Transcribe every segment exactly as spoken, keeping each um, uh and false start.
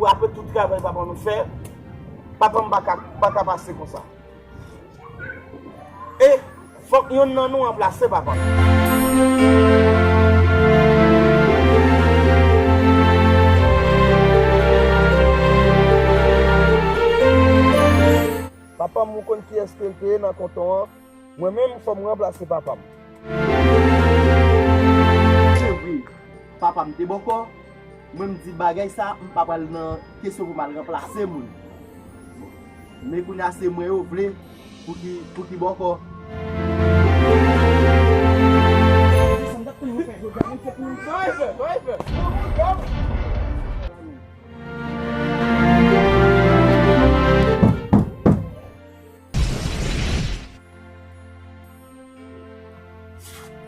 Pou apre tout travay papa nou fè, papa m pa ka, pa ka pase konsa. E fòk yonn nan nou ranplase papa m. Papa m, ou konn kiyès ke l te ye nan kanton an? Mwen menm, fò m ranplase papa m. Se vre, papa m te bòkò. Mwen, m di bagay sa, m pa pral nan kesyon pou m al ranplase moun. Men kounye a, se mwen yo vle pou ki, pou ki bòkò.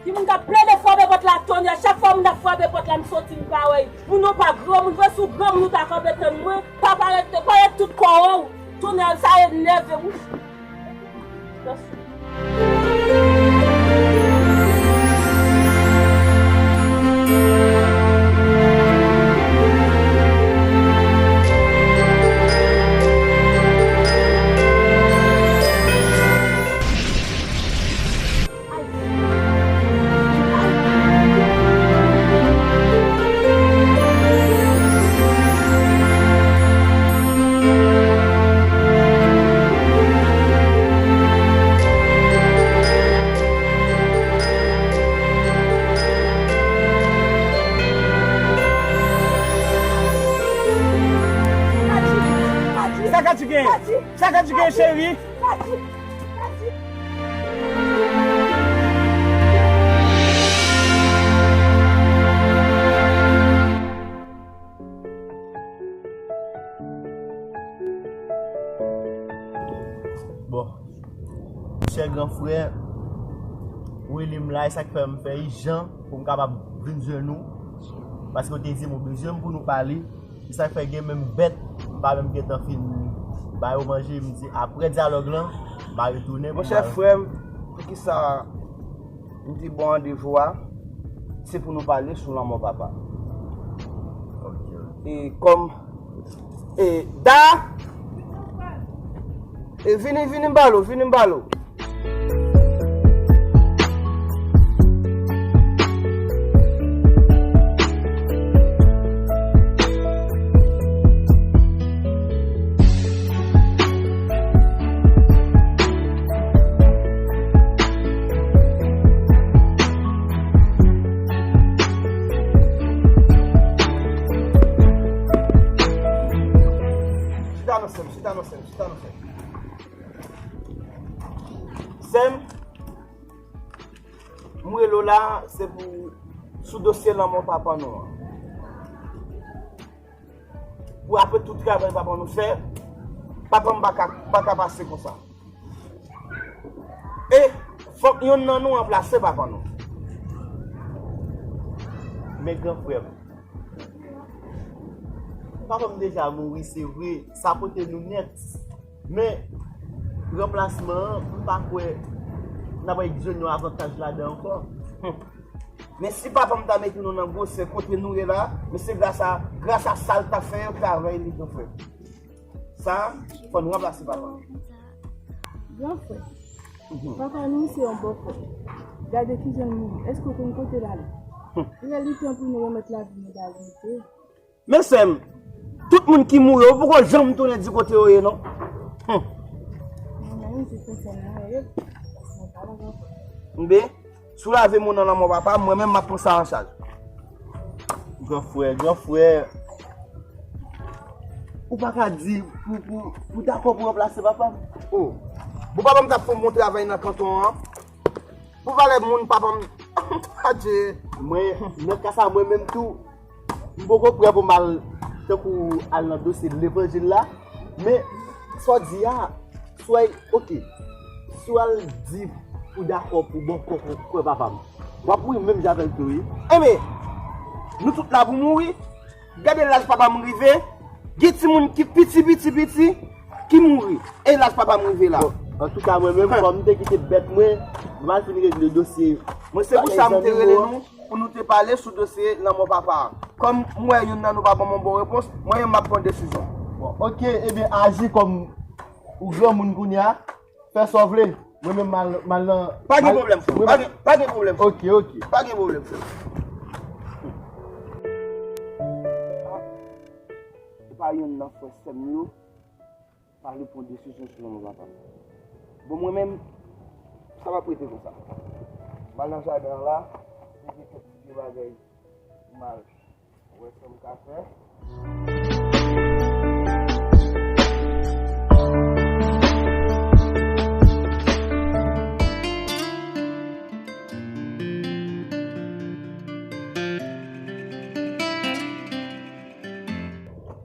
Ki moun k ap plede frape pòt la, tonnè? Chak fwa moun ap frape pòt la, m soti, m pa wè. Moun yo pa granmoun vre, si w granmoun ou ta kanpe tann mwen, pa parèt, parèt tout kò w. Tonnè, sa enève m. Sa Kati gen? Sa Kati gen, cheri? Bon, chè gran frè, Willy m la, e sa k fè m fè ijan pou m kapab vin jwenn ou, paske w te di m ou bezwen m pou nou pale. Se sa k fè gen menm bèt, m pa menm gentan fin ba yo manje, m di apre dyalòg lan, m a retounen pou m al. Monchè frè m, poukisa m te ba w randevou a? Se pou nou pale sou lanmò papa. E kòm, e, Da! E vini, vini m pale w, vini m pale w. Chita non sè m, chita non sè m, chita non sè m. Sè m, m rele w la, se pou, sou dosye lanmò papa nou an. Pou apre tout travay papa nou fè, papa m pa ka, pa ka pase konsa. E fòk yonn nan nou ranplase papa nou. Men gran frè m, papa m deja mouri, se vre, sa pote nou nèt. Men, ranplasman an, m pa kwè n ap jwenn yon avantaj ladan ankò. Men si papa m ta mete nou nan gwosè kote nou ye la, men se gras a, gras a sa l ta fè yo travay li tou frè. Sa, fò n ranplase papa m. Gran frè, papa nou se yon bòkò. Gade kijan l mouri. Èske w konn kote l ale? Li lè li tan pou nou remèt lavi nou bagay. Men sè m, tout moun ki mouri, yo poko janm tounen di kote yo ye, non. Hum. Mwen menm, se sè m nan ye. Mbe, si w lave moun nan lanmò papa, mwen menm m ap pran sa an chaj. Gran frè, gran frè. Ou pa ka di pou, pou, pou dakò pou ranplase papa m? Oh. Bon, papa m t ap fè yon bon travay nan kanton an. Pou valè moun papa m. Adje. Mwen, nan ka sa, mwen menm tou, m poko prè pou m al, tankou al nan dosye levanjil la. Men, sa w di a, swa, oke. Si w al di pou dakò pou bòkò pou kwè papa m, w ap mouri menm jan avè l tou, wi. Enben, nou tout la pou mouri. Gade laj papa m rive, gen timoun ki piti, piti, piti, ki mouri. E laj papa m rive la. Bon, antouka, mwen menm, fò m te kite bèt mwen, m al fin regle dosye. Mwen, se pou sa m te rele nou. Pou nou te pale sou dosye lanmò papa a. Kòm m wè youn nan nou pa ban m yon bon repons, mwen menm m ap pran desizyon. Bon, oke, ebyen, aji kòm ou granmoun kounye a, fè sa w vle. Mwen menm m al, m al nan. Pa gen pwoblèm, frè m. Pa gen, pa gen pwoblèm, frè m. Oke, oke. Pa gen pwoblèm, frè m. Se pa youn nan frè sè m yo. Pale pran desizyon sou lanmò papa m. Bon, mwen menm, sa p ap rete konsa. M al nan jaden an la, m gen kèk ti vye bagay pou m al wè sa m ka fè.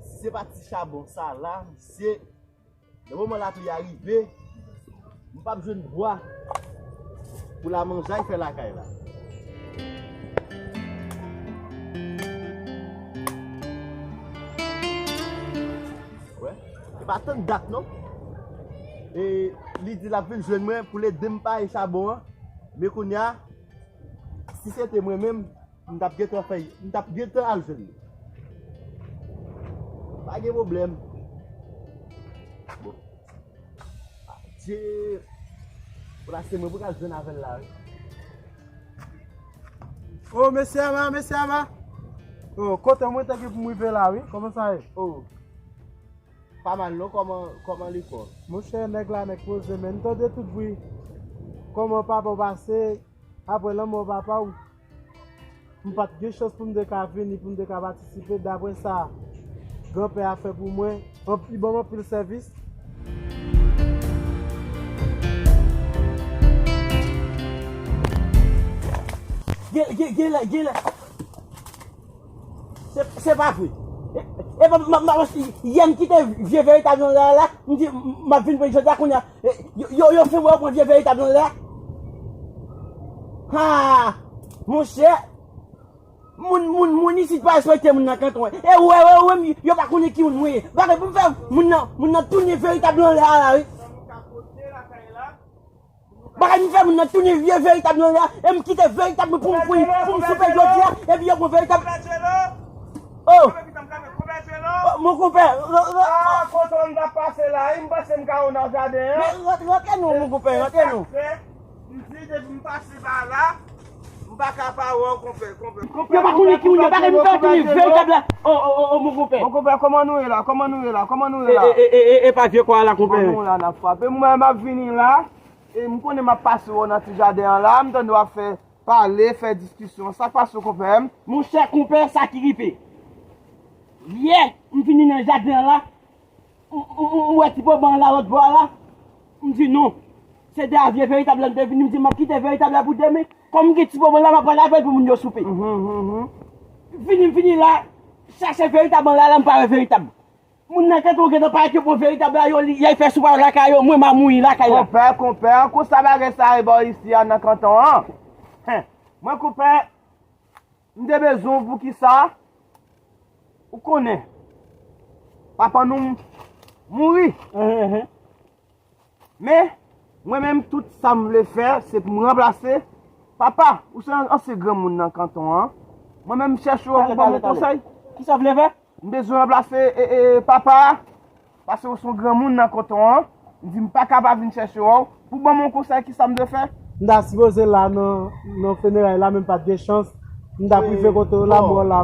Si se pa ti chabon sa la, misye, nan moman lapli a rive, m p ap jwenn bwa pou lamanjay fè lakay la. Wè, e pa tann dat non. E li di l ap vin jwenn mwen pou l ede m paye chabon an. Men kounye a, si se te mwen menm, m t ap gentan fè, m t ap gentan al jwenn li. Pa gen pwoblèm. Bon. Adje. Pou la se mwen pou k al jwenn avè l la, wi. O, mesye Ama, mesye Ama. O, kontan mwen tanke pou m rive la, wi. Kòman sa ye? O. Pa mal non, kòman, kòman lekòl? Monchè, nèg la, nèg poze, men m tande tout bri. Kòman papa w pase? Apre lanmò papa w, m pa t gen chans pou m te ka vini, pou m te ka patisipe, daprè sa granpè a fè pou mwen, anp-, li ban m anpil sèvis. Gen, gen, gen lè, gen lè. Se, se pa vre. E, e, m, m, m, yè m kite vye veritab nan la, la, m di, m, m ap vin pran jodi a kounye a. E, yo, yo, yo fè wè yo pran vye veritab nan la. Ha! Monchè, moun, moun, moun isit pa respekte moun nan kanton an. E ou wè, wè, wè, yo pa konnen ki moun mwen ye. Bagay pou m fè moun nan, moun nan tounen veritab nan la, la, wi. Bagay m fè moun nan tounen vye veritab nan la, e m kite veritab mwen pou m, pou m, pou m soupe jodi a, epi yo pran veritab. Oh! Oh, mon konpè, re-, re-, ah, kote w t ap pase la, wi, m panse m ka wè w nan jaden an. Men, ran-, rantre non, mon konpè, rantre non. M di depi m pase pa la, m pa ka pa wè w, konpè, konpè. Yo pa konnen ki moun yo, bagay m fè tounen veritab la. Oh, oh, oh, oh, mon konpè. Mon konpè, kòman nou ye la? Kòman nou ye la? Kòman nou ye la? E, e, e, e, e pa vye kwa la, konpè. Kòman nou la, n ap frape. Mwen, m ap vini la. E m konnen m ap pase wè w nan ti jaden an la, m tande w ap fè pale, fè diskisyon. Sa k pase w, konpè m? Monchè, konpè, sa ki rive. Yè, m vini nan jaden an la, m, m, m, m wè ti poman an la lòt bò a la, m di non. Se de a vye veritab la m te vini, m di m ap kite veritab la pou demen. Kòm m gen ti poman la, m ap pale avè l pou moun yo soupe. Mhm, mhm. Vini, m vini la, chache veritab an la, la m pa wè veritab. Moun nan kanton gentan parèt, yo pran veritab la, yo li, y al fè sou pa lakay yo, mwen m a mouri lakay la. Konpè, konpè, konsa bagay sa ye bò isi a nan kanton an. Hen, mwen konpè, m te bezwen w poukisa, ou konnen, papa nou m-, mouri. Enhen, enhen. Men, mwen menm, tout sa m vle fè, se pou m ranplase papa. Ou se an-, ansyen granmoun nan kanton an. Mwen menm, m chèche w pou ban m yon konsèy. Kisa w vle fè? M bezwen ranplase, e, e, papa a, paske w se yon granmoun nan kanton an. M di m pa ka pa vin chèche w pou ban m yon konsèy kisa m dwe fè. M ta sipoze la nan, nan fineray la, men m pa t gen chans. M ta prive kote w la, mò la.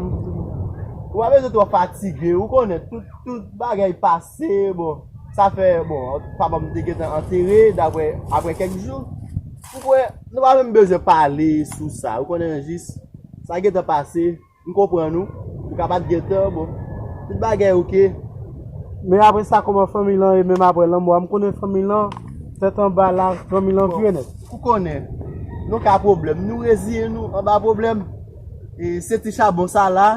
Ou pa bezwen twò fatige, ou konnen tout, tout bagay pase, bon, sa fè, bon, papa m te gentan antere, daprè, aprè kèk jou. Ou kwè, nou pa menm bezwen pale sou sa, ou konnen jis, sa gentan pase, m konprann ou, ou ka pa t gentan, bon, tout bagay oke. Men apre sa, kòman fanmi lan ye, menm apre lanmò a, m konnen fanmi lan, tèt anba la, fanmi lan vire nèt. Ou konnen, nou ka pwoblèm, nou reziye nou anba pwoblèm. E se ti chabon sa la,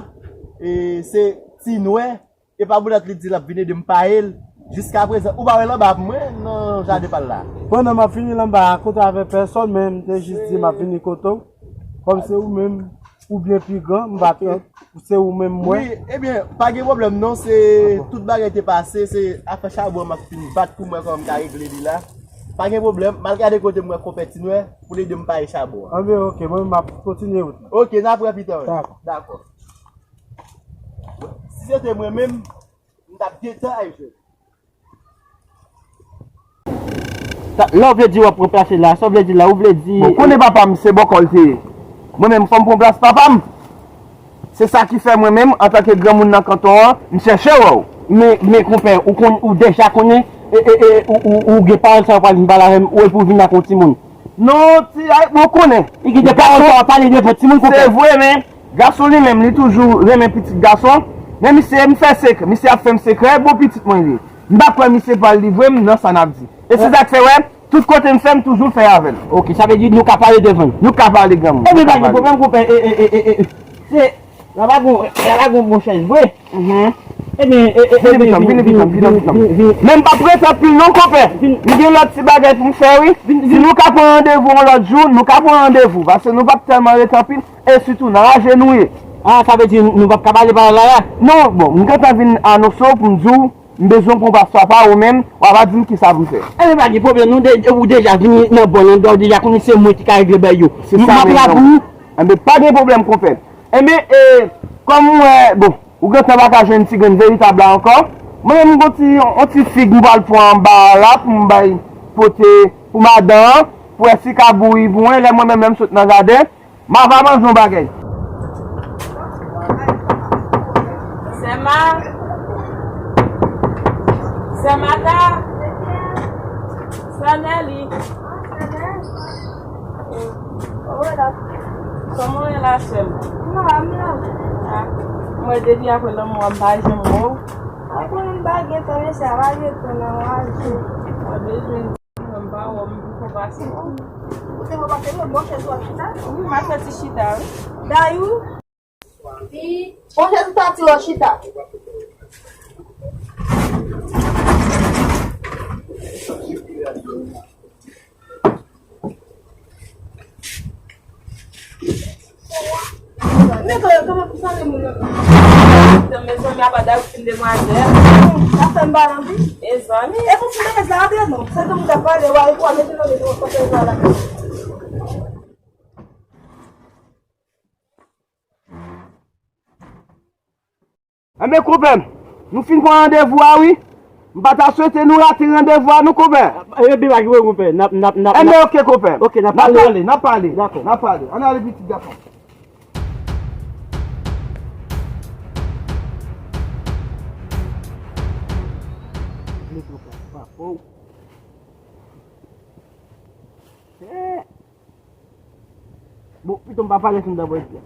e se ti nwè, e pa boudèt li di l ap vin ede m paye l. Jiskaprezan, ou pa wè l anba mwen nan jaden pa l la. Pandan m ap vini l anba a, kote avèk pèsòn, men m te jis di m ap vini kote w. Kòm se ou menm, ou byen pi gran, m pa t, se ou menm m wè. Wi, ebyen, pa gen pwoblèm non, se tout bagay te pase, se afè chabon an m ap fin bat pou m wè kòman m ka regle li la. Pa gen pwoblèm, m al gade kote m wè konpè Tinwè pou l ede m paye chabon an. Anben, ok, mwen menm m ap kontinye wout la. Ok, n ap wè pita, wi. Dakò. Dakò. Si se te mwen menm, m t ap gentan al jwenn. Sa, lè w vle di w ap ranplase la, sa w vle di la, ou vle di... Bon, konnen papa m se bòkò l te ye. Mwen menm, fò m pran plas papa m. Se sa ki fè mwen menm, antanke granmoun nan kanton an, m chèche wè w. Men, men konpè, ou konn, ou deja konnen, e, e, e, ou, ou, ou gen pawòl sa w pral vin pale avè m, ou e pou vin ak yon timoun. Non, ti, ay, bon, ou konnen. Li gen de pawòl sa w pale devan timoun, konpè. Se vre, men gason li menm, li toujou renmen pitit gason. Men misye, m fè sekrè, misye ap fè m sekrè, bon pitit mwen li ye. M pa kwè misye pral livre m nan sa n ap di. E se sa k fè, wè, tout kote m fè, m toujou fè avè l. Ok, sa vle di nou ka pale devan l. Nou ka pale, granmoun. Ebyen, pa gen pwoblèm, konpè. E, e, e, e, e, e. Se, la pa gon, la pa gon bon chèz vre. Mhm. Ebyen, e, e, vin, vin, vin, vin, vin, vin, vin. Men m p ap rete anpil non, konpè. M gen lòt ti bagay pou m fè, wi. Si nou ka pran randevou yon lòt jou, nou ka pran randevou. Paske nou p ap tèlman rete anpil. E sitou, nan raje nou ye. Ah, sa vle di nou p ap ka pale pa la, la? Non, bon, m gentan vin anonse w pou m di w, m bezwen pran plas papa, ou menm, w a va di m kisa pou m fè. Enben, pa gen pwoblèm, nou de, ou deja vini nan bòn nan, ou deja konnen se mwen ki ka regle bagay yo. Se sa menm, non. M ap la pou ou. Enben, pa gen pwoblèm, konpè. Enben, e, kòm m wè, bon, ou gentan pa ka jwenn ti grenn veritab la ankò, mwen menm, m gon ti, yon ti fig m pral pran anba a la pou m bay pote pou madan an, pou wè si ka bouyi pou mwen, lè mwen menm, lè m sot nan jaden, m a va manje yon bagay. Sè Ma, Sè Mata, Sè Nèli. Kòman w ye la, sè m? M la, m la. Ah, mwen depi apre lanmò a m pa janm wè w. Ou konnen m pa gen tan, mesye a pa gen tan nan raje. Mwen bezwen di mwen m pa wè w, m poko pase w. Ou te poko pase m, bon chèz w ap chita? Wi, m ap fè ti chita, wi. Dayou. Bon chèz ou ta ti w ap chita. Men kòman pou sale moun nan? Mezanmi, apa dayou fin demwazèl. Sa fè m pa anvi. Mezanmi. E pou fin demwazèl la, non. Se tout moun k ap pale, wa, e pou a mete nan mete w ap pase la. Enben, konpè m, nou fin pran randevou a, wi. M pa ta swete nou rate randevou a, non, konpè. Enben, pa gen pwoblèm, konpè. N ap, n ap, n ap, enben, ok, konpè. Ok, n ap pale. N ap pale, n ap pale. Dakò. N ap pale. Ann ale, pitit gason. Eh. Bon, pito m pa pale sou m dabò epi.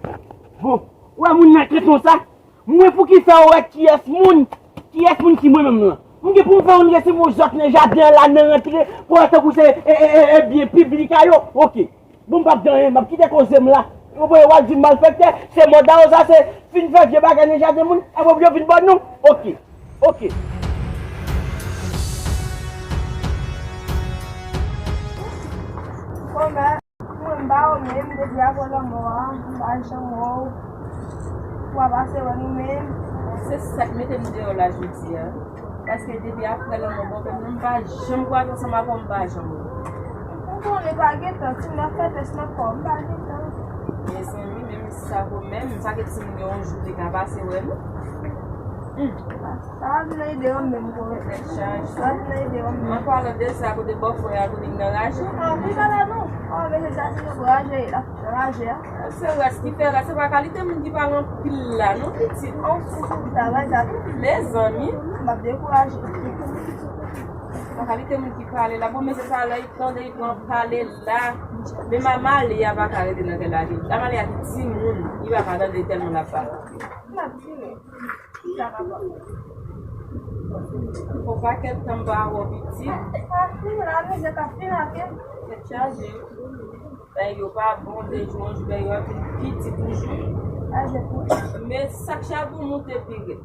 Bon, ou wè moun nan kanton sa? Mwen pou ki fè ou wè kiyès moun, kiyès moun ki mwen menm nan? M gen pou m fè moun resevwa zòt nan jaden an la, nan rantre, pou wè tankou se, e, e, e, e byen piblik a yo. Ok. Bon, m p ap di anyen, m ap kite koze m la. Ou wè, w ap di m malfektè, se mòd a yo sa, se fin fè vye bagay nan jaden moun, epi w vin ban nou. Ok. Ok. Konpè, mwen m ba w menm, depi apre lanmò a, m pa janm wè w. W a pase wè nou menm. Se sa k mete m deyò la jodi a. Paske depi apre lanmò bòpè m nan, m pa janm kwaze ansanm avè w, m pa janm wè w. Ou konnen pa gen tan, ti m ap fè tès nan kò, m pa gen tan. Mezanmi, menm sa pou menm, sa ke ti m gen yon jou li ka pase wè nou. Hmm. Sa va vin ede w menm, kò. Tèt chaje. Sa va vin ede w menm. An palan de sa, kote bòfrè a, kote l nan raje? Ah, pi pale non. Oh, mesye sa, se nou raje la. Raje a. Se rès ki fè rès, se pa kalite moun ki pale anpil la, non, pitit. An fou, travay sa tou. Mezanmi. M ap dekouraje. Se pa kalite moun ki pale la. Bon, mesye sa la, li tande, li pran pale la. Men Amalia pa ka rete nan kè lage. Amalia gen timoun, li pa ka tande tèlman l ap pale. M ap di nou. Fò pakèt tan m pa wè w pitit. Sa fin la, mizè ka fin la, ke. Tèt chaje, wi. Bagay yo pa bon, de jou an jou, bagay yo ap vin pi di toujou. Men sa k chak jou moute pi rèd.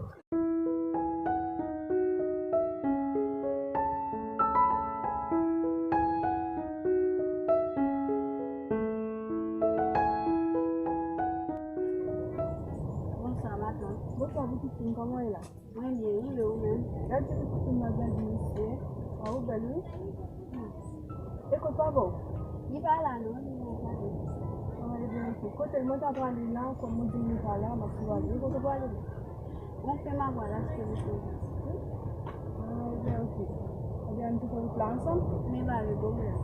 Bonswa, matant. Bonswa, pitit fi m, kòman w ye la? Mwen byen, wi, e ou menm? Gad ti pitit fi m nan grandi, mesye. Waw, ou bèl, wi. Hmm. E kote papa w? Li pa la non, li nan travay. Ah, ebyen, ok. Kote l? Mwen ta prale la, kòm mwen di m li pa la, m ap prale. E kote w prale la? Mwen fè m ap al achte yon pwodui. Ah, ebyen, ok. Ebyen, ann tou fè wout la ansanm? Men pa gen pwoblèm.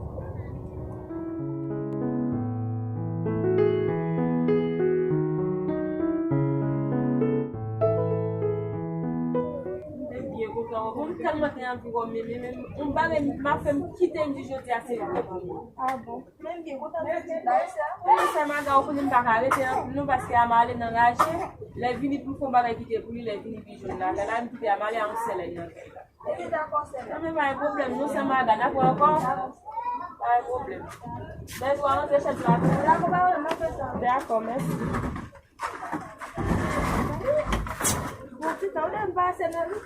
Mwen tèlman te anvi wè w, men, men, men, yon bagay m ap fè m kite m di jodi a se yon bagay. Ah bon? Men m byen kontan de ti bagay sa. Men sè Maga, ou konnen m pa ka rete anpil non, paske Ama ale nan raje. Lè vini pou m fè yon bagay kite pou li, lè vini pi jwenn la. Lè la m kite Ama ale a yon sèl èd nan kay la. Ebyen, dakò, sè. Non, men pa gen pwoblèm non, sè Maga, n ap wè ankò. Pa gen pwoblèm. Mèsi, w a rantre chèz la. Dakò, pa gen pwoblèm, m ap fè sa. Dakò, mèsi. Bon, ti tan, ou te m pase nan li.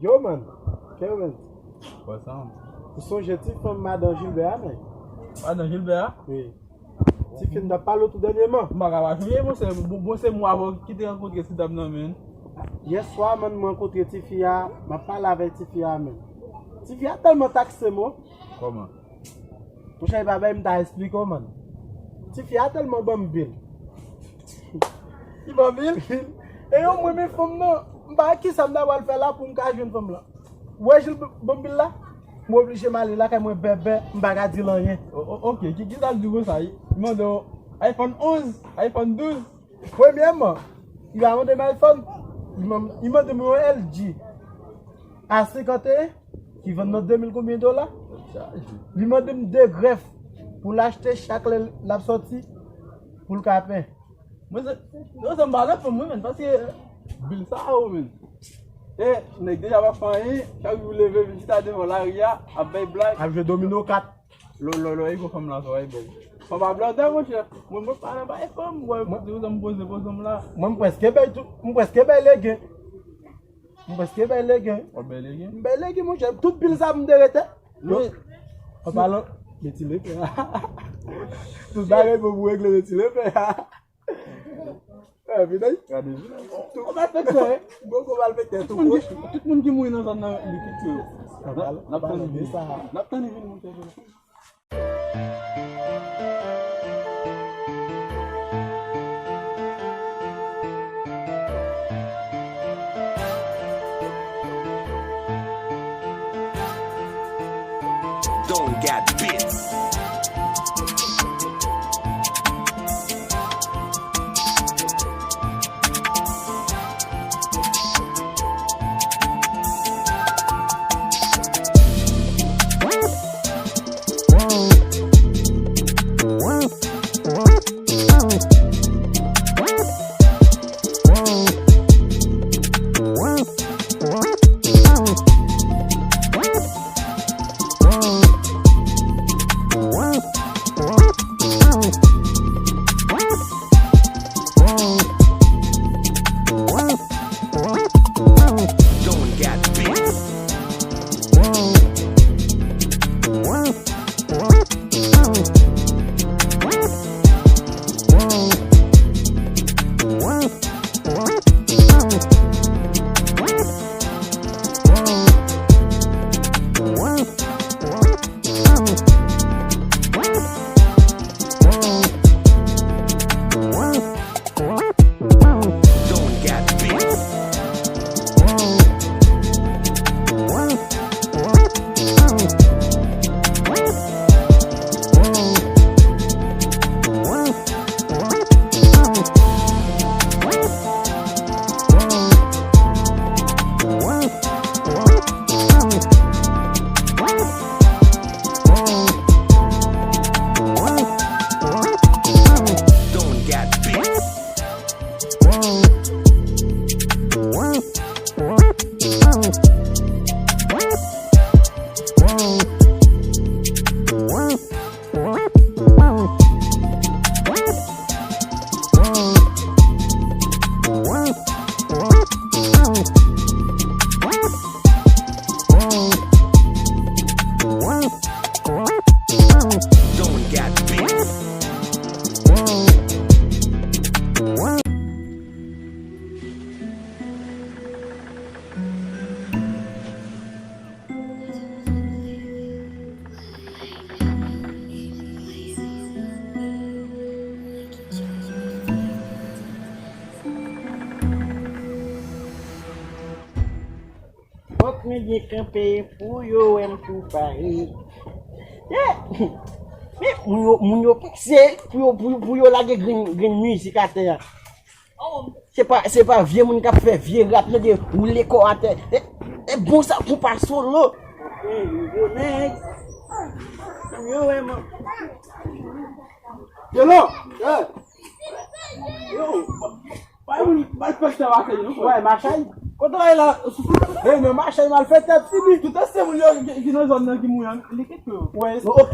Yo, man. Kevin. What's up? Ou sonje ti fanm madan Jilbè a, men? Madan Jilbè a? Wi. Tifi n t ap pale w tou dènyèman. M pa ka pa sonje, monchè. Bon, bon, se mwen avè w ki te rankontre ti dam nan, men. Yèswa, man, mwen rankontre tifi a, m ap pale avèk tifi a, men. Tifi a tèlman takse m, o. Kòman? Monchè, e pa bay m ta esplike w, man. Tifi a tèlman ban m bil. Li ban m bil? E yo, mwen, men fanm nan, m pa wè kisa m ta pral fè la pou m ka jwenn fanm lan. Ou wè jan l ban m bil la? M oblije m ale lakay mwen bèbè, m pa ka di l anyen. O, o, ok, ki, kisa l di w konsa? Li mande w iPhone onz, iPhone douz? Premyèman, li pa mande m iPhone, li man-, li mande m yon L G A senkanteyen, ki vann nan de mil konbyen dola. Li mande m de grèf pou l achte chak lè l ap sòti, pou l ka pen. Mwen se, yo se m pa nan fanm mwen, men, paske bil sa yo, men. E, nèg deja pa fè anyen, chak jou leve, vin chita devan lari a, ap bay blag. Ap jwe domino kat. Lò, lò, lò, e gwo fanm la, sa, e bèl. Fanm a blòdè, monchè. Mwen, mwen pa nan bay fanm, mwen, mwen, mwen, mwen poze, poze m la. Mwen, m prèske bay tout, m prèske bay legen. M prèske bay legen. W ap bay legen? M bay legen, monchè. Tout bil sa m te rete. Wi. An palan, men ti lepè a. Tout bagay bon pou regle, men ti lepè a. Eh, vin ay. Gade vin ay. Tou malfektè, wi. Bon, bon malfektè, tou moun ki, tout moun ki mouri nan zòn nan, li ki tiye yo. N ap, n ap tann li vini. N ap tann li vini, monchè. Don't got bits. Mwen gen kanpe pou yo wè m tou pare. Yeah! Men moun yo, moun yo panse pou yo, pou, pou yo lage grenn, grenn mizik atè a. Se pa, se pa vye moun k ap fè vye rap, tande, woule kò atè. E, e bon sa, konpa solo. Ey, nouvo nèg. Yo, wè, man. Yo, non. Yo. Bay moun, bay fèk sa pase, non. Wè, machay. Kote w ye la? Ey, men machay malfektè fini. Tout se moun yo ki, ki nan zòn nan ki mouri an. Li kite yo. Wè, ok.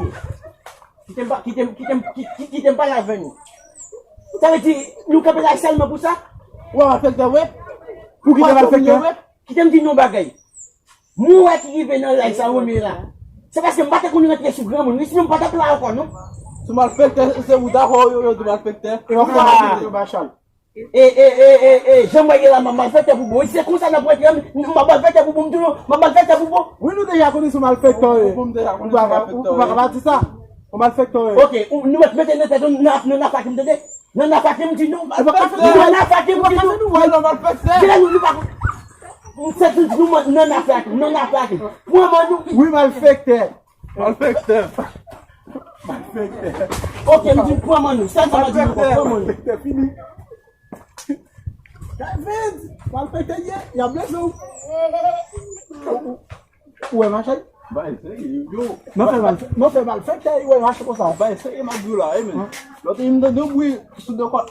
Kite m pa, kite m, kite m, ki- ki- kite m pale avè nou. Sa vle di, nou kanpe la sèlman pou sa? Ou wè malfektè, wi. Pou kite malfektè? Kite m di nou yon bagay. Mwen wè ki rive nan live sa, Romeo la. Se paske m pa te konn rantre sou granmoun. Wi, sinon m pa t ap la ankò, non. Sou malfektè, se ou dakò, yo, yo di malfektè. E w ap fè malfektè. E, e, e, e, e, jan m wè ye la, m ap malfektè pou bon. Wi, se konsa n ap rantre, m ap malfektè pou bon, m tou, m ap malfektè pou bon. Wi, nou deja konnen se malfektè, wi. Ou pa ka, ou, ou pa ka pa di sa. Ou malfektè, wi. Ok, ou, nou mèt mete nan tèt nou, nan, nan afè ki m tande. Nan afè ki m di nou. Malfektè. Nan afè ki m di nou. Ou pa ka fè nou wè, non, malfektè. Genlè nou, nou pa, m sèt nou di nou, nan afè ki, nan afè ki. Pran man nou. Wi, malfektè. Malfektè. Malfektè. Ok, m di pran man nou. Sèl sa m di nou, pran man nou. Malfektè fini. David, malfektè ye, y ap blese w. Ou wè machay? Bay serye, yo. Nan fè mal, nan fè malfektè, ou wè machay konsa. Bay serye, m ap di w la, wi, men. Lòt, m tande yon bri sou de kò,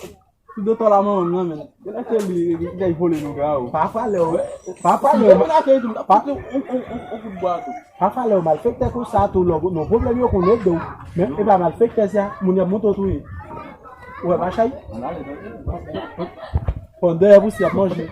sou de tò la manman m nan, men. Genlè se li, li, li vole nou, gra, wi. Pa pale, wi. Pa pale, wi. Genlè se li, pa pale, on, on, on, on kout bwa, tou. Pafwa lè yo malfektè konsa tou, lè w nan pwoblèm yo konn ede w. Men e pa malfektè sa, moun y ap montre w touye. Ou wè machay? Fò dèyè pou si y ap manje.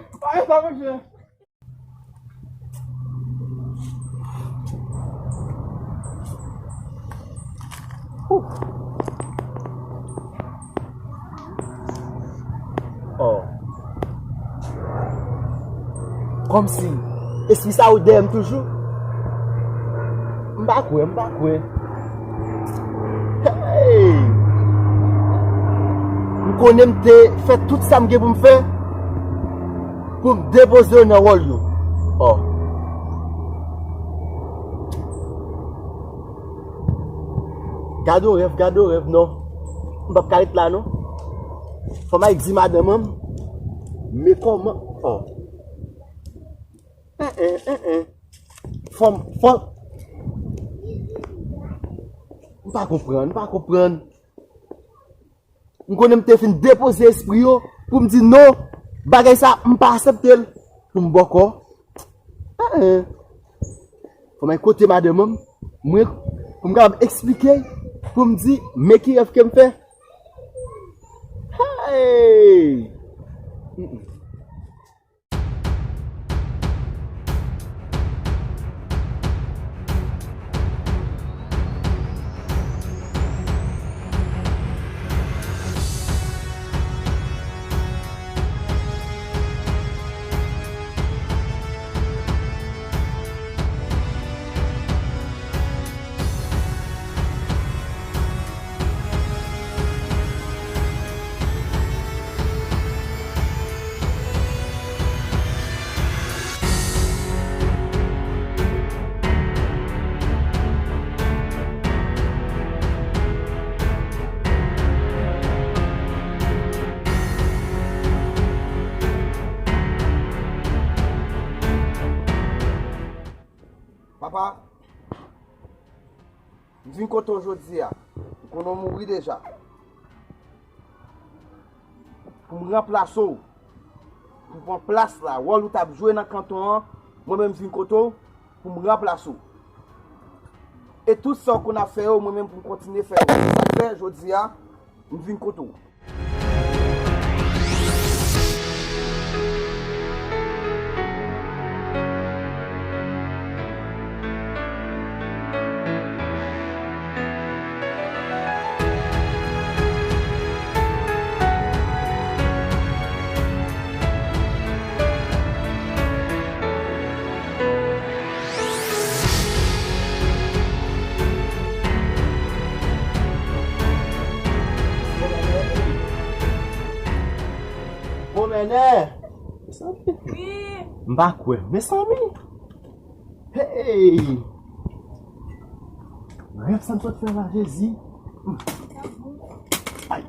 Oh. Kòmsi espri sa yo dèyè m toujou. M pa kwè, m pa kwè. Hey! M konnen m te fè tout sa m gen pou m fè pou m depoze yo nan wòl yo. Oh. Gade yon rèv, gade yon rèv, non. M p ap ka ret la, non. Fò m al di madanm an, men kòman, oh. En, en, en, en. Fò m, fò m. M pa konprann, m pa konprann. M konnen m te fin depoze espri yo pou m di non, bagay sa, m pa aksepte l. Pou m bòkò. Ah, ah. Fò m al kote madanm an, mwen, pou m kapab eksplike, pou m di, men ki rèv ke m fè. Hey! Mm, mm. Papa, m vin kote w jodi a. M konnen w mouri deja. Pou m ranplase w. Pou m pran plas la. Wòl ou t ap jwe nan kanton an, mwen menm m vin kote w pou m ranplase w. E tout sa w konn ap fè yo, mwen menm pou m kontinye fè yo. Se sa k fè, jodi a, m vin kote w. Bon, mennè. Wi. M pa kwè. Mezanmi. Hey! Rèv sa m sot fè la, Jezi. Hmm. Ay.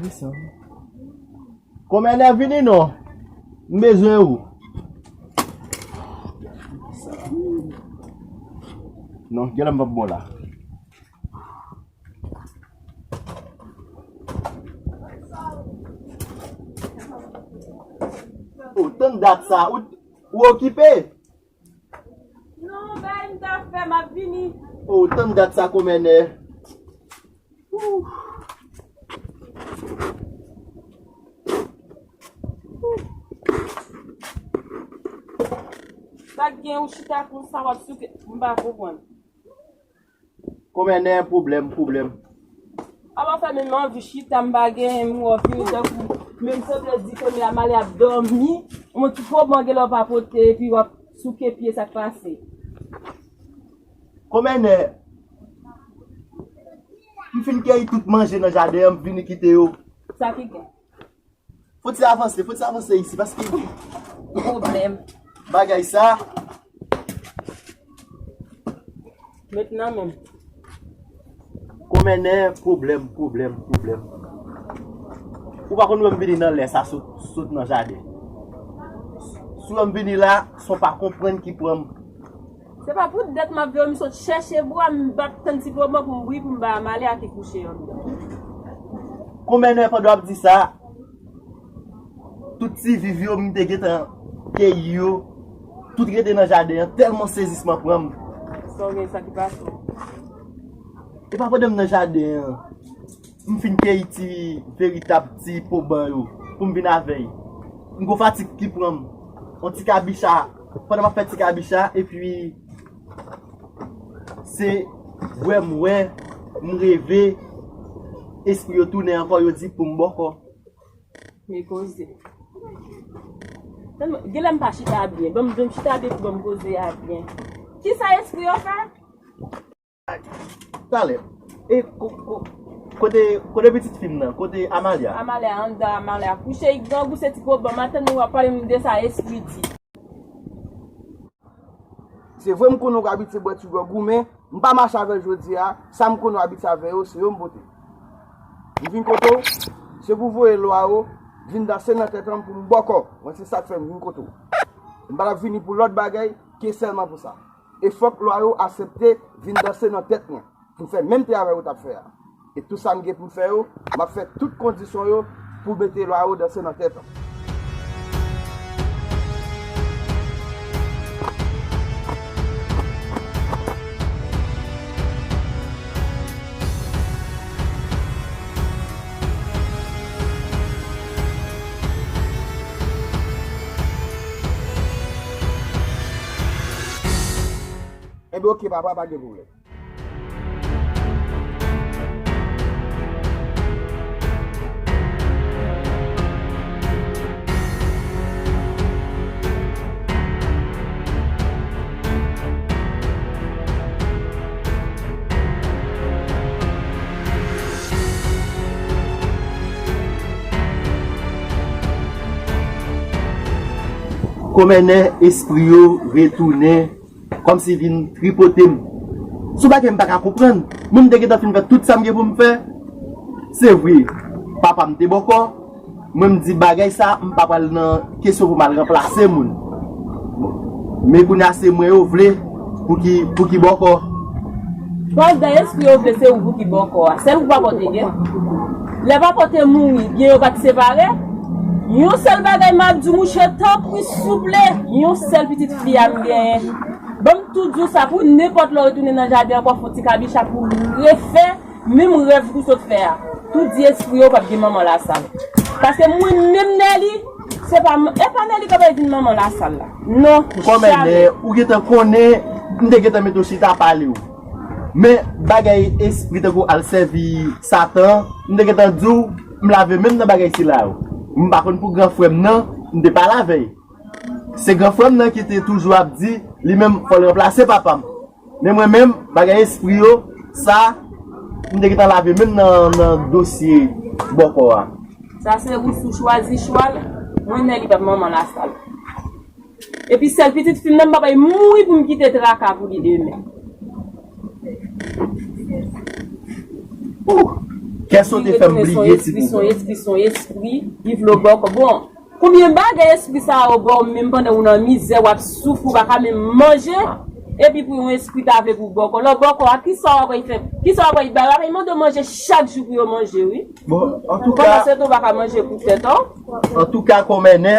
Desann. Kòmènè vini non. M bezwen ou. Non, genlè m p ap bon la. Ou tann dat sa, ou, ou okipe? Non, bay m ta fè, m ap vini. Ou tann dat sa, kòmènè. Ou. Sa k gen ou chita konsa w ap souke, m pa konprann. Kòmènè, pwoblèm, pwoblèm. Apa fè menm anvi chita m pa gen, m wè w vini tankou menm sanble di ke Amale ap dòmi, yon ti pwoblèm gen lè w pa pote epi w ap souke pye sa k pase. Kòmènè, m fin keyi tout manje nan jaden an, m vini kite yo. Sa ki gen? Fò ti avanse, fò ti avanse isi, paske pwoblèm. Bagay sa. Met nan men m. Kòmènè, pwoblèm, pwoblèm, pwoblèm. Ou pa konn wè m vini nan lè sa sot, sot nan jaden. Si w wè m vini la, se w pa konprann ki pran m. Se pa pou dèt m ap veye, m sot chèche bwa, m bat tann ti pwoblèm pou m bri, pou m ba Amale a ki kouche anndan. Kòmènè, pandan w ap di sa, tout ti viv yo m te gentan keyi yo, tout rete nan jaden an, tèlman sezisman pran m. Sa w gen, sa ki pase w? E pa pandan m nan jaden an, m fin keyi ti veritab ti poban yo pou m vin avè y. M gon fatig ki pran m. On ti kabicha, pandan m ap fè ti kabicha, epi se wè m wè, m reve, espri yo tounen ankò, yo di pou m bòkò. Men koze. Tèlman, genlè m pa chita byen. Ban m, ban m chita byen pou ban m koze a byen. Kisa espri yo fè? Talè. E ko-, ko-, kote, kote pitit fi m nan? Kote Amalia? Amalia anndan, Amalia kouche, li grangou, se ti pwoblèm. Maten nou ap pale m de sa, espri di. Se vre m konnen w abitye bwè ti gwòg ou, men m pa mache avè l jodi a. Sa m konnen w abitye avè yo, se yo m pote. M vin kote w, se pou voye lwa yo vin danse nan tèt an pou m bòkò. Mwen, se sa k fè m vin kote w. M pa t ap vini pou lòt bagay ke sèlman pou sa. E fòk lwa yo aksepte vin danse nan tèt mwen, pou m fè menm travay ou t ap fè a. E tout sa m gen pou m fè yo, m ap fè tout kondisyon yo pou mete lwa yo danse nan tèt an. Enben, oke, papa, pa gen pwoblèm. Kòmènè, espri yo retounen kòmsi vin tripote m. Se yon bagay m pa ka konprann. Mwen, m te gentan fin fè tout sa m gen pou m fè. Se vre, papa m te bòkò. Mwen, m di bagay sa, m pa pral nan kesyon pou m al ranplase moun. Men kounye a, se mwen yo vle pou ki, pou ki bòkò. Pandan espri yo vle, se ou pou ki bòkò a. Sèl ou papa w te gen. Lè papa w te mouri, byen yo pa t separe. Yon sèl bagay m ap di w, mouche, tanpri, souple, yon sèl pitit fi a m genyen. Ban m tou di w sa, pou nenpòt lè w retounen nan jaden ankò, fè w ti kabicha pou refè menm rèv ou sot fè a. Tou di espri yo p ap gen manman Lasal. Paske mwen menm Nèli, se pa, e pa Nèli k ap vin manman Lasal la. Non, kòmènè, ou gentan konnen, m te gentan mete w chita pale w. Men bagay espri tankou al sèvi Satan, m te gentan di w, m lave men m nan bagay sila yo. M pa konn pou gran frè m nan, m te pale avè l. Se gran frè m nan ki te toujou ap di, li menm, fò l ranplase papa m. Men mwen menm, bagay espri yo, sa, m te gentan lave men m nan, nan dosye bòkò a. Sa se ou sou chwazi chwa l, mwen Nèli p ap manman Lasal. Epi sèl pitit fi m nan, m pa bay mouri pou m kite traka pou li demen. Kè sote fè m bliye ti koukou. Espri, se yon espri, li vle w bòkò. Bon, konbyen bagay espri sa yo ba w menm pandan w nan mizè, w ap soufri, w pa ka menm manje, epi pou yon espri ta vle pou w bòkò. Lè w bòkò a, kisa w ap fè? Kisa w ap bay? Yo mande w manje chak jou pou yo manje, wi. Bon, antouka. Pandan se tan w pa ka manje pou tèt ou. Antouka, kòmènè,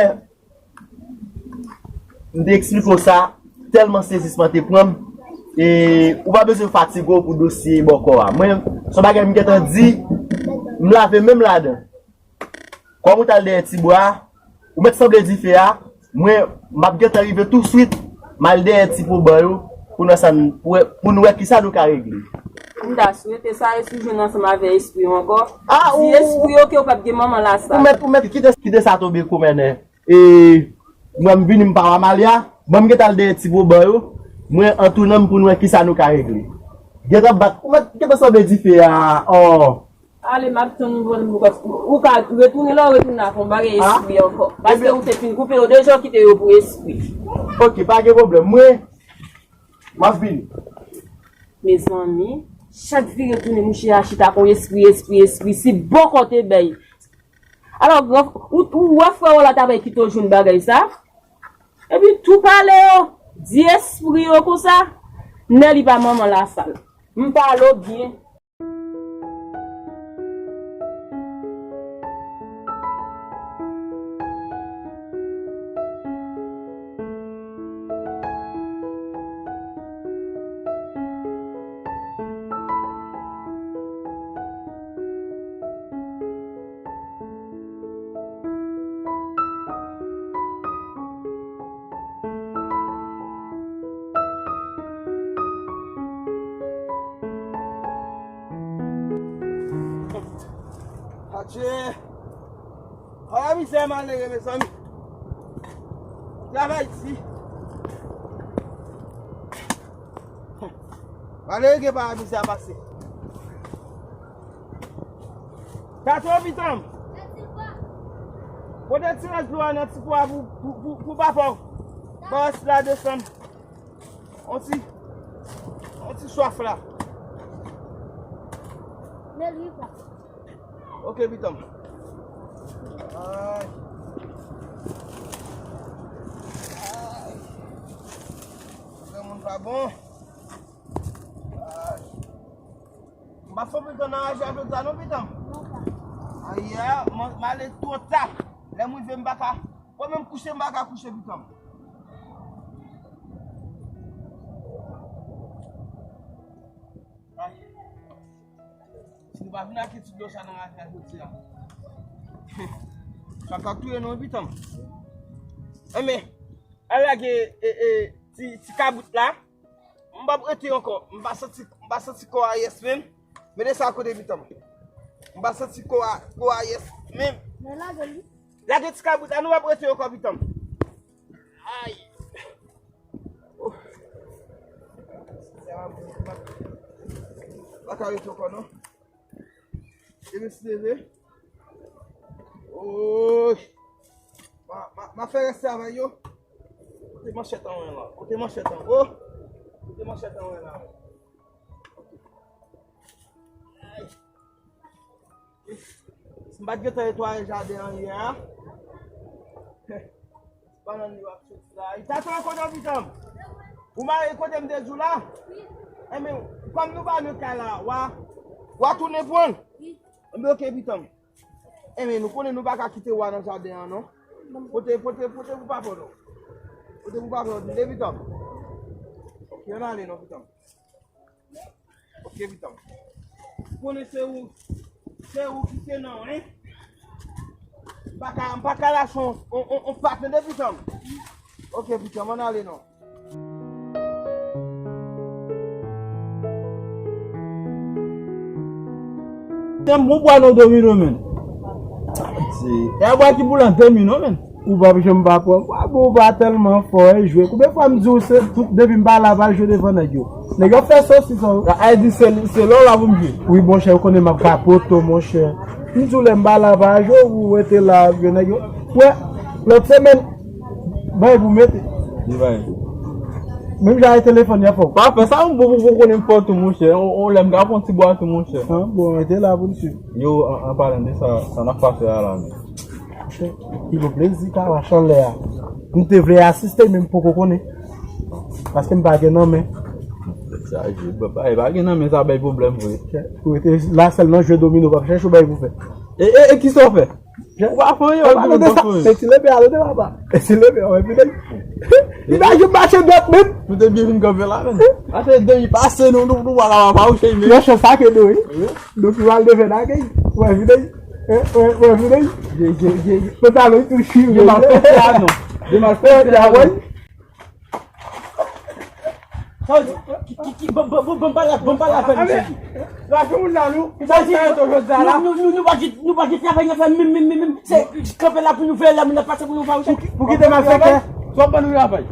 m te eksplike w sa, tèlman sezisman te pran m, e ou pa bezwen fatige w pou dosye bòkò a. Mwen, se yon bagay m gentan di, m lave men m ladan. Kòm ou t al dèyè ti bwa a, ou mèt sanble dife a, mwen, m ap gentan rive touswit, m al dèyè ti po ban yo, pou n wè sa n, pou, pou n wè kisa nou ka regle. M ta swete sa, e si w jwenn ansanm avè espri yo ankò, di espri yo ke w p ap gen manman lasal. Ou mèt, ou mèt kite, kite sa tonbe, kòmènè. E mwen m vini m pa w Amalia, ban m gentan al dèyè ti po ban yo, mwen an tounen m pou n wè kisa nou ka regle. Gentan bat, ou mèt gentan sanble dife a, oh. Ale, m ap tann ou, ou ka retounen la, ou retounen ak yon bagay espri ankò. Paske ou te fin koupe yo deja, ou kite yo pou espri. Ok, pa gen pwoblèm. Mwen, m ap vini. Mezanmi, chak vire tounen mouche a chita kon espri, espri, espri. Se bòkò te bay. Alò, gran, ou, ou wè frè w la ta bay kite w jwenn bagay sa? Epi tou pale yo, di espri yo konsa, Nèli pa manman lasal. M pale w byen. Adje! Ala mizè malere, mezanmi. Travay di. Malere gen pa mizè a pase. Tato pitanm. Pote ti rès dlo a nan ti po a pou, pou, pou, pou papa w. Bas la desann. On ti, on ti swaf la. Ok, pitanm. Ay. Ay. Granmoun pa bon. Ay. M pa fè pitanm nan raje a jodi a non, pitanm. Ayè, m, m ale twò ta. Lè m rive, m pa ka. Mwen menm kouche, m pa ka kouche, pitanm. Ay. Si nou pa vin ak etid dlo sa nan raje a jodi a. Sa ka touye nou, pitanm. Enben, al lage, e, e, ti, ti kabrit la. M p ap rete ankò. M pa santi, m pa santi kò a yès menm. Mete sa kote pitanm. M pa santi kò a, kò a yès menm. Men lage li. Lage ti kabrit la, nou p ap rete ankò pitanm. Ay. Oh. Pa ka rete ankò non. Epi se leve. Oy. Ma, ma, ma fè rès travay yo. Kote manchèt an wen la? Kote manchèt an? Oh. Kote manchèt an wen la? Ay. Si m pa t gentan netwaye jaden an yè a. Bannann yo ap soti la. Tato, kote w pitanm? Ou mare kote m te di w la? Enben, kòm nou pa nan kay la, w a, w a tounen pran l? Enben, oke, pitanm. Enben, nou konnen nou pa ka kite w a nan jaden an, non. Pote, pote, pote pou papa w, non. Pote pou papa w, tande, pitanm. Oke, ann ale, non, pitanm. Ok, pitanm. Ou konnen se ou, se ou ki se nan, hein? M pa ka, m pa ka lage on, on, on, on pat nan de pitanm. Ok, pitanm, ann ale non. Pitanm, bon bwa non domino, men. E a bwa ki boule an domino, men. Ou p ap janm pa pran. Wa bon, ou pa tèlman fò, e jwe. Konbyen fwa m di w se tout depi m pa la, pa jwe devan nèg yo. Nèg yo ap fè sosis an. Sa vle di se, se lè w la pou m jwe. Wi, monchè, ou konnen m ap ka poto, monchè. M di w lè m pa la, pa jwe, ou rete la, ap jwe nèg yo. Wè, lòt semèn, bay pou mete. Li bay. Menm jan e telefòn, y ap fè w. Pa fè sa, m bon, bon, bon, konnen m fò tou, monchè. On, on lè m ka pran ti bwa tou, monchè. An, bon, rete la pou n swiv. Yo, an, an palan de sa, sa n ap pase a la, men. Ki bon plezi, ka mache anlè a. M te vle asiste, men m poko konnen. Paske m pa gen nan men. Sa, je, pa, pa, pa gen nan men, sa bay pwoblèm, vre. Ou rete la sèl nan jwe domino, p ap chèche yon bagay pou fè. E, e, e, kisa w fè? Ou pa fè anyen, ou pa fè anyen. Meti lepe a, lepe papa. Meti lepe a, meti lepe. Li pa jwenn mache dwat menm. Nou te byen vin kanpe la, men. Mache de, li pase nou, nou, nou, wala, wala, ou chèche, men. Yon chans sa ke nou, wi. Wi. Nou ki pral defen nan kèy. Wè, vide. Wè, wè, wè, vide. Je, je, je, je. Pantalon tou chire. De malfektè a, non. De malfektè a, wè. Sa w di, ki, ki, ki, bon, bon, bon, bon, pa la, bon, pa la fè nou chèche. Lage moun la, nou. Sa w di, nou, nou, nou, nou pa kit, nou pa kit travay nan fè menm, menm, menm, menm. Se kanpe la pou nou veye la, moun ap pase pou nou fè ou chèche. Pou kite malfektè. Sa w ban nou travay.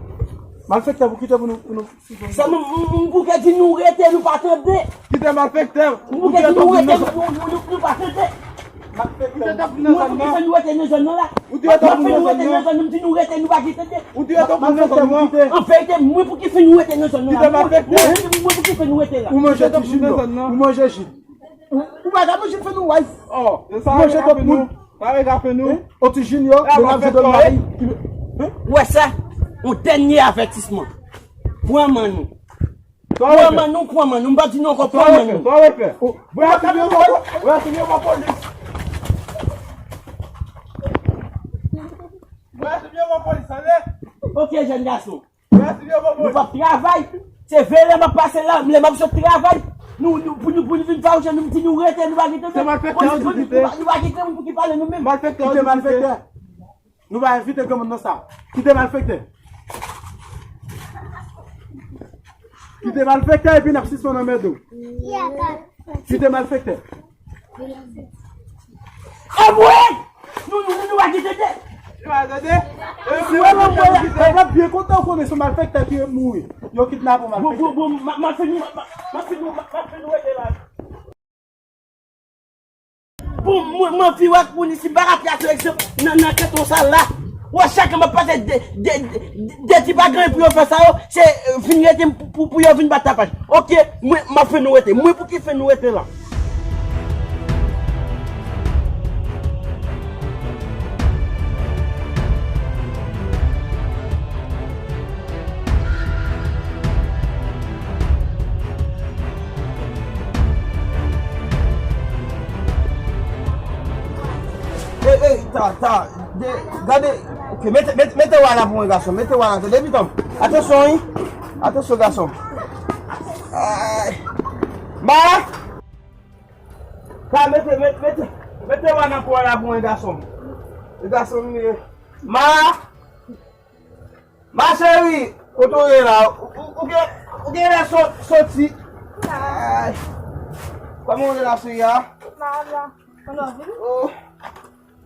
Malfektè, pou kite pou nou, pou nou. Sèlman, m, m, m pou ke di nou rete, nou pa tande. Kite malfektè. M pou ke di nou rete, nou, nou, nou, nou pa tande. Malfektè. Ou te tap nan zòn nan. Mwen pou ki fè nou rete nan zòn nan la. Ou te tap nan zòn nan. Mwen pou ki fè nou rete, nou pa ki tande. Ou te tap nan zòn nan. An verite, mwen pou ki fè nou rete nan zòn nan la. Kite malfektè. Mwen, mwen pou ki fè nou rete la. Ou manje ti jin yo. Ou manje jin. Ou, ou pa ka manje fè nou waz. Oh, se sa. Manje tout moun. Sa vle ka fè nou. Hein? Oti jin yo, menaj de mari. Ou wè sa? Yon dènye avètisman. Pran man nou. Pran man nou, pran man nou. M pa di nou ankò, pran man nou. Sa w fè? Brasiliye, brasiliye, polis. Brasiliye, polis, tande? Ok, jèn gason. Nou p ap travay. Se veye lè m ap pase la, lè m ap sot travay. Nou, nou, pou nou, pou nou vin fawouche, nou di nou rete, nou pa kite. Se malfektè, nou di kite. Nou pa, nou pa kite moun pou ki pale nou menm. Malfektè, kite malfektè. Nou pa envite granmoun nan sa. Kite malfektè. Kite malfektè epi n ap sispann anmède w. Kite malfektè. E vre! Nou, nou, nou, nou pa kite tè. Nou pa kite tè. Si w wè m wè la, w ap byen kontan w konnen se malfektè ki mouri. Yo kidnape w malfektè. Bon, bon, bon, m ap fini, m ap fini, m ap fini rete la. Bon, mwen, mwen viv ak moun isi, m pa ka pase egzanp nan, nan kanton sa la. Wè, chak an m ap pase de, de, de, de ti pa gen pou yo fè sa yo, se, euh, vin rete pou, pou, pou yo vin bat tapaj. Ok, mwen, m ap fè nou rete. Mwen pou ki fè nou rete la? Ey, ey, ta, ta, de, gade, ok, mete, mete, mete w la pou mwen, gason, mete w la, tande, pitan. Atansyon, wi. Atansyon, gason. Ay. Ma! Ka mete, mete, mete, mete w nan kò la pou mwen, gason. E gason m ye. Ma! Ma chérie, kote w ye la? Ou, ou, ou gen, ou gen lè sot-, soti? Ay. Kòman w ye la, chérie a? Oh.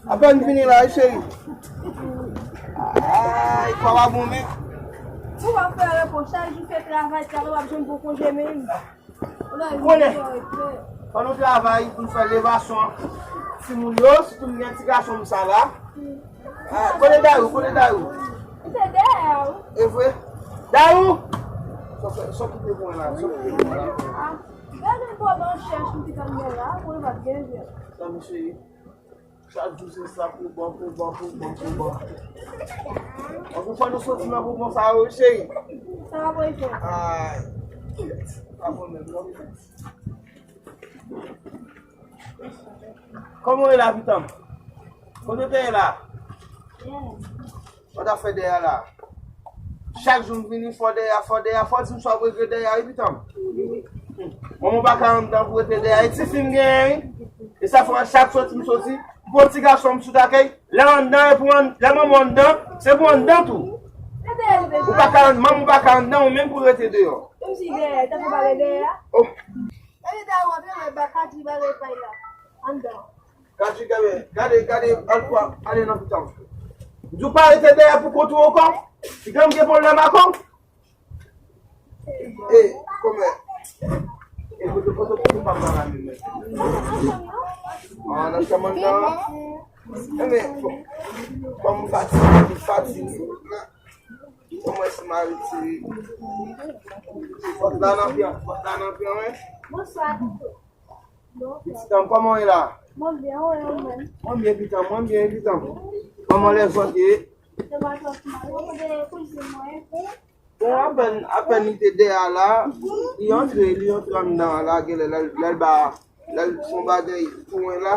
Apèn vini la, wi, cheri. Ay, pa w a bon, men. Ou pa fè repon, chak jou se travay, travay, w ap jwenn bon konje, men. Ou konnen, fò nou travay pou n fè levasyon timoun yo, sitou m gen ti gason m sa la. Ah, kote Dayou, kote Dayou? Se dèyè a, wi. E vre? Dayou! Sò, sò, sò kite mwen la, sò kite mwen la. Ah, gade pwoblèm chèch m ki tann mwen la, pou l pa t gen vye. Sa, mesye. Chak jou se sa, pou bon, pou bon, pou bon, pou bon. Anpil fwa nou soti nan pou bon sa yo, wi, cheri. Sa va, boyfriend? Ay, pa bon menm, non. Kòman w ye la, pitan m? Kote w te ye la? Sa w t ap fè dèyè a la? Chak jou m vini, fò dèyè, fò dèyè, fò di m sa w regle dèyè a, wi, pitan m. Manman w pa ka anndan pou rete dèyè, e tifi m genyen, wi. E sa fè chak soti m soti, m pran ti gason m sou takèy, lè anndan, e pou ann-, lè manman w anndan, se pou anndan tou. Ou pa ka, manman w pa ka anndan, ou menm pou rete deyò. Menm si dèyè, tankou bagay dèyè a. Oh. Gade dèyè w ap leve, ba Kadji bagay pay la. Anndan. Kadji, gade, gade, gade, al kwa, ale nan pitan. M di w pa rete dèyè pou kont ou ankò. Pitan m gen pwoblèm ak ou. E, kòmè. E, kote, kote, kote papa la menm? Ah, nan chanm anndan an. Enben, bon. Kòm m fatige, m fatige. Kòman si mari ti? Fòt la nan pyan, fòt la nan pyan, wi. Bonswa, tonton. Pitit an m, kòman w ye la? Mwen byen, ou menm? Mwen byen, pitit an, mwen byen, pitit an. Kòman lèzòt ye? Yo pa twòp mal. Ou konnen kouzin mwen? Bon, apèn, apèn li te dèyè a la, li antre, li antre anndan an la, genlè lè, lè l ba, lè l fè yon bagay pou mwen la.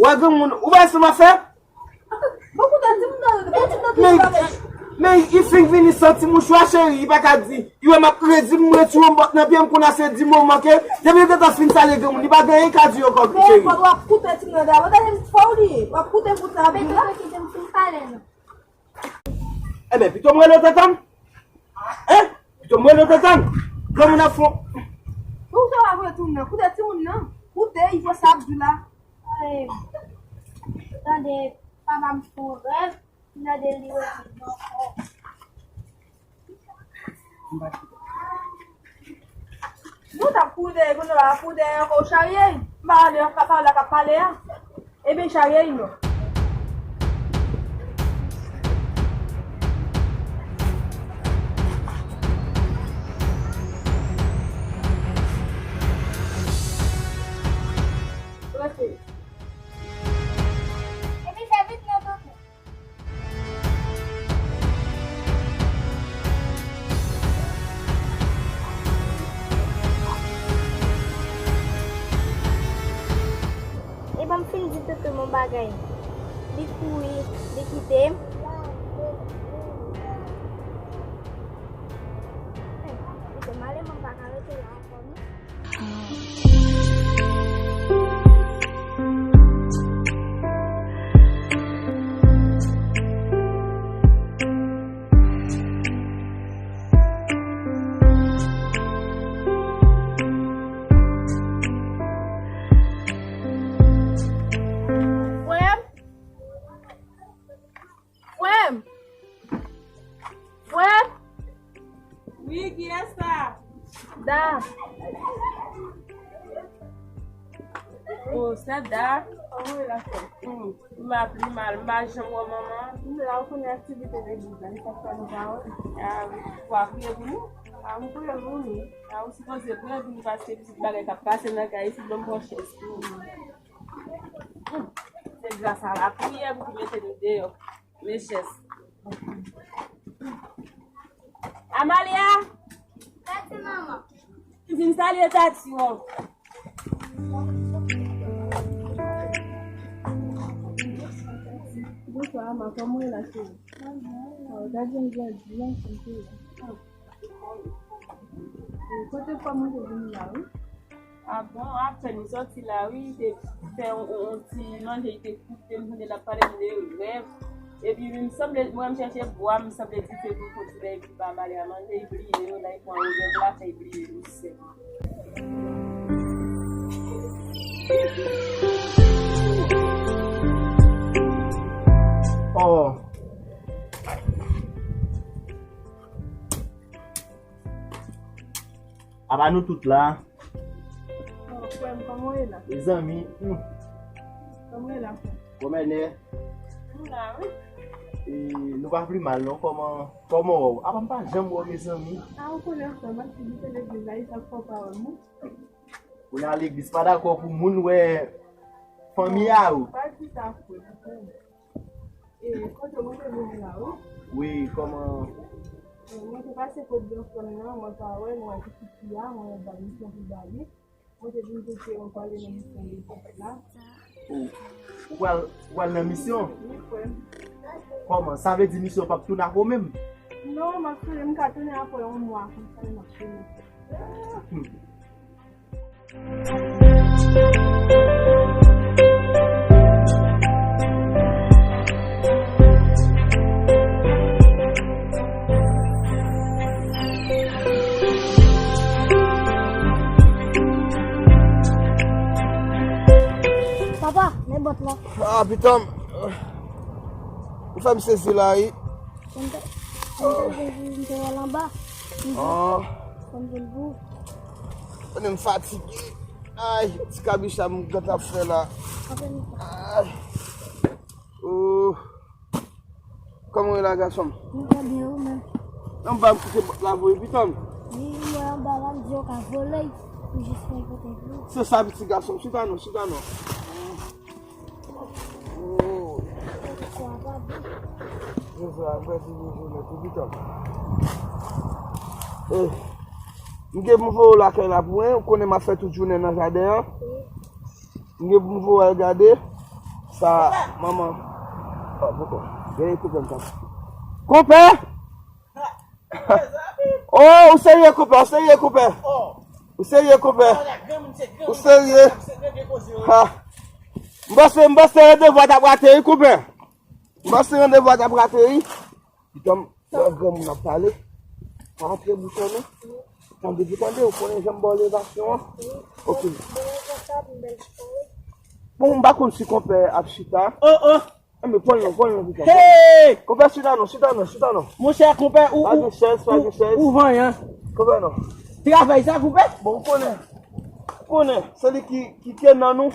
Wè granmoun, ou pa wè sa m ap fè? Men, men li fenk vini santi mouchwa cheri, li pa ka di. Li wè m ap redi m retire yon bòt nan pye m, kounye a se di moman ke depi l gentan fin salye granmoun, li pa gen anyen ka di ankò cheri. Men fò w ap koute timoun nan dabò, tande m fò w li ye, w ap koute pou sa. Men tonton kite m fin pale non. Enben pito m rele w tantann. Hein? Pito m rele w tantann. Granmoun ap fon. Pou sa w ap rele timoun nan, koute timoun nan. Koute, li fò sa ap di la. Ay, tande, papa m fè yon rèv, m tande li revin ankò. Nou t ap kouri dèyè, kounye a w ap kouri dèyè ankò, ou charye? M pa wè papa w la k ap pale a. Ebyen, charye non. Rete. Epi fè vit non, tonton. E ban m fin di tonton m yon bagay. Li kouri, li kite m. Kite m ale, mwen pa ka rete la ankò non. Frè m, frè m, frè m. Wi, kiyès sa? Da. Oh, se Da. Kòman w ye la, frè m? Hmm, m ap li mal, m pa janm wè manman. M la, ou konnen aktivite legliz la, li pa fè nou pawòl. Ah wi, ou pa priye pou nou? Ah, m priye pou nou. Ah, ou sipoze priye pou nou paske pitit bagay k ap pase nan kay isit, ban m pran chèz pou ou. Se gras a lapriyè pou ki mete nou deyò. Mechez. Amalia! Tati, manman. Vin salye Tati, wè. Bonswa, Ama. Kòman w ye la, cheri? Oh, gad jan m grandi, ansanm, cheri. E, kote fwa mwen te vini la, wi. Ah bon, apèn m sòti la, wi, li te fè yon, yon, yon ti manje, li te koute m, tande l ap pale m de rèv. Epi, m sanble, mwen, m chèche bwa, m sanble dife pou kontinye, epi ba Amalia manje, li bliye yo, la, li pran yon rèv la, fè li bliye yo sèk. Oh. Apa nou tout la? Oh, frè m, kòman w ye la? Mezanmi, hmm. Kòman w ye la, frè m? Kòmènè? Nou la, wi. E, nou pa pi mal, non? Kòman, kòman w wè w? Apa m pa janm wè w, mezanmi? A, ou konnen, frè m, aktivite legliz la, e sa k fè w pa wè m, wi. Ou nan legliz, pa dakò pou moun wè fanmi a ou? Pa di sa, frè m. E, kote mwen te vini la, wi. Wi, kòman? E, mwen te pase kot bèlfrè m nan, mwen pa wè l, mwen wè pitit fi a, mwen wè bay misyon pou bay li. Mwen te vin pou ke mwen pale nan misyon de fèt la. Ou, ou pral, ou pral nan misyon? Wi, frè m. Kòman? Sa vle di misyon p ap tounen ak ou menm? Non, m ap tounen, m ka tounen apre yon mwa, konsa m ap tounen. Hmm. Papa, men bòt la. Ah, pitan m. Ou fè m sezi la, wi. Mwen te, mwen te vin, mwen te wè l anba. Mwen te, ah, mwen te vin pou. Mwen menm fatige. Ay, ti kabicha m gentan ap fè la. Ay. Kòman w ye la, gason m? Mwen trè byen, ou menm? Anba m kite pòt la voye pitan m. Wi, mwen anba la, m di yo ka vole, pou jis mwen pote pou ou. Se sa, pitit gason m. Chita non, chita non. Oh. Jodi a, m prèske vin jounen tou pitan m. Eh, m gen pou m voye w lakay la pou mwen, ou konnen m ap fè tout jounen nan jaden an. M gen pou m voye w al gade sa manman. Oh, poko. Genyen konpè m sa. Konpè! Oh, ou serye, konpè, ou serye, konpè. Ou serye, konpè. Ou serye. Ha. M panse, m panse randevou a t ap rate, wi, konpè. M panse randevou a t ap rate, wi. Pitan m, lè granmoun ap pale, pa antre bouch an non. Tande, pou tande, ou konnen jan m ba w levasyon an. Ok. Bon, m pa konn si konpè ap chita. Oh, oh. Enben, pran l non, pran l non, pitan. Hey! Konpè, chita non, chita non, chita non. Monchè, konpè, ou, pa gen chèz, pa gen chèz. Ou vanyan. Konpè non. Travay sa, konpè? Bon, ou konnen. Ou konnen, se li ki, ki ke nan nou.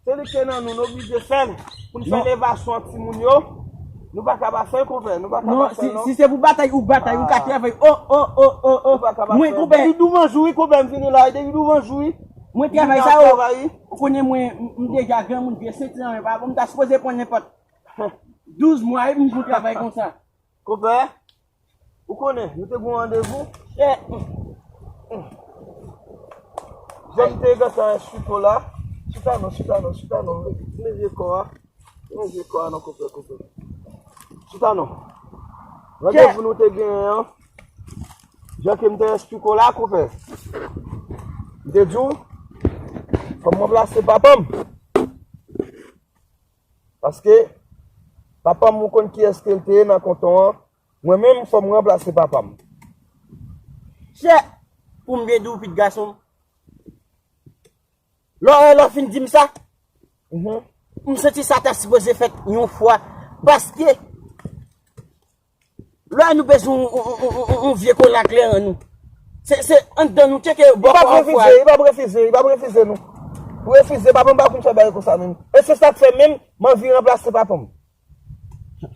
Se li ke nan nou, nou oblije fè l. Pou n fè levasyon timoun yo, nou pa ka pa fè l, konpè. Nou pa ka pa fè l, non. Si, si se pou batay, ou batay, ou ka travay. Oh, oh, oh, oh, oh. Nou pa ka pa fè l. Mwen, konpè. Depi douvan jou, wi, konpè, m vini la, depi douvan jou, wi. Mwen travay sa yo. Ou konnen mwen, m, m deja granmoun, vye senti nan men pa bon, m ta sipoze pran nenpòt douz mwa, wi, m pou travay konsa. Konpè, ou konnen, nou te gon randevou. Jan m te gentan esplike w la. Chita non, chita non, chita non. Leve kò a. Leve kò a non, konpè, konpè. Chita non. Randevou nou te genyen an. Jan ke m te esplike w la, konpè. M te di w, fò m ranplase papa m. Paske, papa m, ou konn kiyès ke l te ye nan kanton an. Mwen menm, fò m ranplase papa m. Chè, pou m byen di w, pitit gason m. Lè, lè w fin di m sa, mhm, m santi sa ta sipoze fèt yon fwa. Paske, lè nou bezwen yon, yon, yon, yon, yon vye kola kleren nou. Se, se anndan nou tcheke bò kò an fwa. Li p ap refize, li p ap refize, li p ap refize nou. Pou refize, papa m pa konn fè bagay konsa menm. E se sa k fè menm, m anvi ranplase papa m.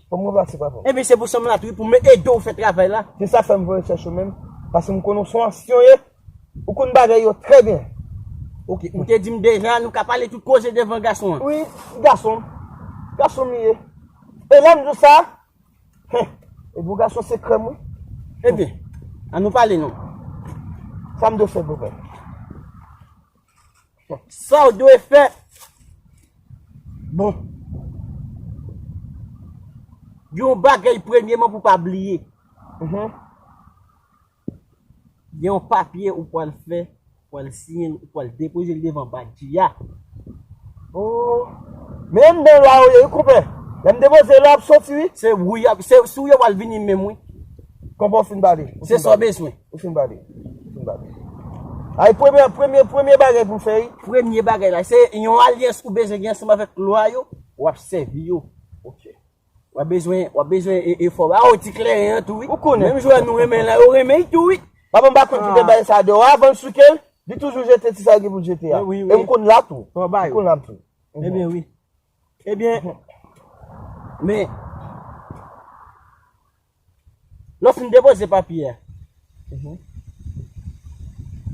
Fò m ranplase papa m. Ebyen, se pou sa m la tou wi, pou m ede w fè travay la. Se sa k fè m voye chèche w menm. Paske m konnen w se yon ansyen w ye. Ou konn bagay yo trè byen. Ok, ou te di m deja, nou ka pale tout koze devan gason an. Wi, gason m. Gason m li ye. E lè m di w sa, hen, epi w gason sekrè m wi. Ebyen, ann nou pale non. Sa m dwe fè, bòkò? Sa w dwe fè. Bon. Gen yon bagay premyeman pou w pa bliye. Mhm. Gen yon papye ou pral fè, ou pral siyen l, ou pral depoze l devan badji a. Oh. Men anndan lwa yo ye wi, konpè. Lè m depoze l, l ap soti wi. Se wi, se sou yo pral vini menm wi. Konpè, w fin pale. Se sa w bezwen. Ou fin pale. Ou fin pale. Ay, premye, premye, premye bagay pou m fè, wi. Premye bagay la, se yon alyans ou bezwen gen ansanm avèk lwa yo, w ap sèvi yo. Ok. W ap bezwen, w ap bezwen e, efò. Ba yo ti kleren an tou, wi. Ou konnen. Menm jwè nou renmen la, yo renmen l tou, wi. Papa m pa konn kite bagay sa deyò. Avan l souke l, li toujou jete ti sa l gen pou l jete a. Wi, wi. E m konn la tou. Fò ba yo. M konn la tou. Ebyen, wi. Ebyen, men, lè w fin depoze papye a, mhm,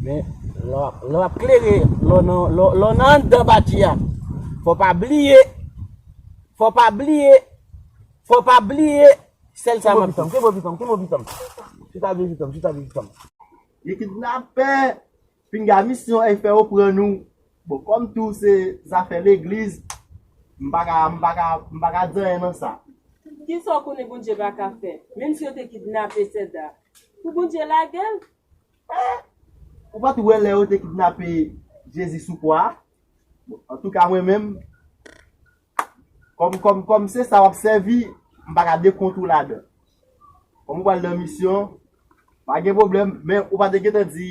men, lè w ap, lè w ap klere, lè w nan, lè w, lè w nan anndan badji a, fò w pa bliye, fò w pa bliye, fò w pa bliye, sèl sa m ap di. Kenbe w pitan m, kenbe w pitan m, kenbe w pitan m. Chita byen pitan m, chita byen pitan m. Li kidnapè! Pinga misyon ey fè yo pran nou. Bon, kòm tou se zafè legliz, m pa ka, m pa ka, m pa ka di anyen nan sa. Kisa w konnen Bondye pa ka fè? Menm si yo te kidnape Sèda, pou Bondye lage l? Eh! Ou pa t wè lè yo te kidnape Jezi sou kwa a? Bon, antouka, mwen menm, kòm, kòm, kòm se sa w ap sèvi, m pa ka dekont ou ladan. Kòm ou pral nan misyon, pa gen pwoblèm, men ou pa te gentan di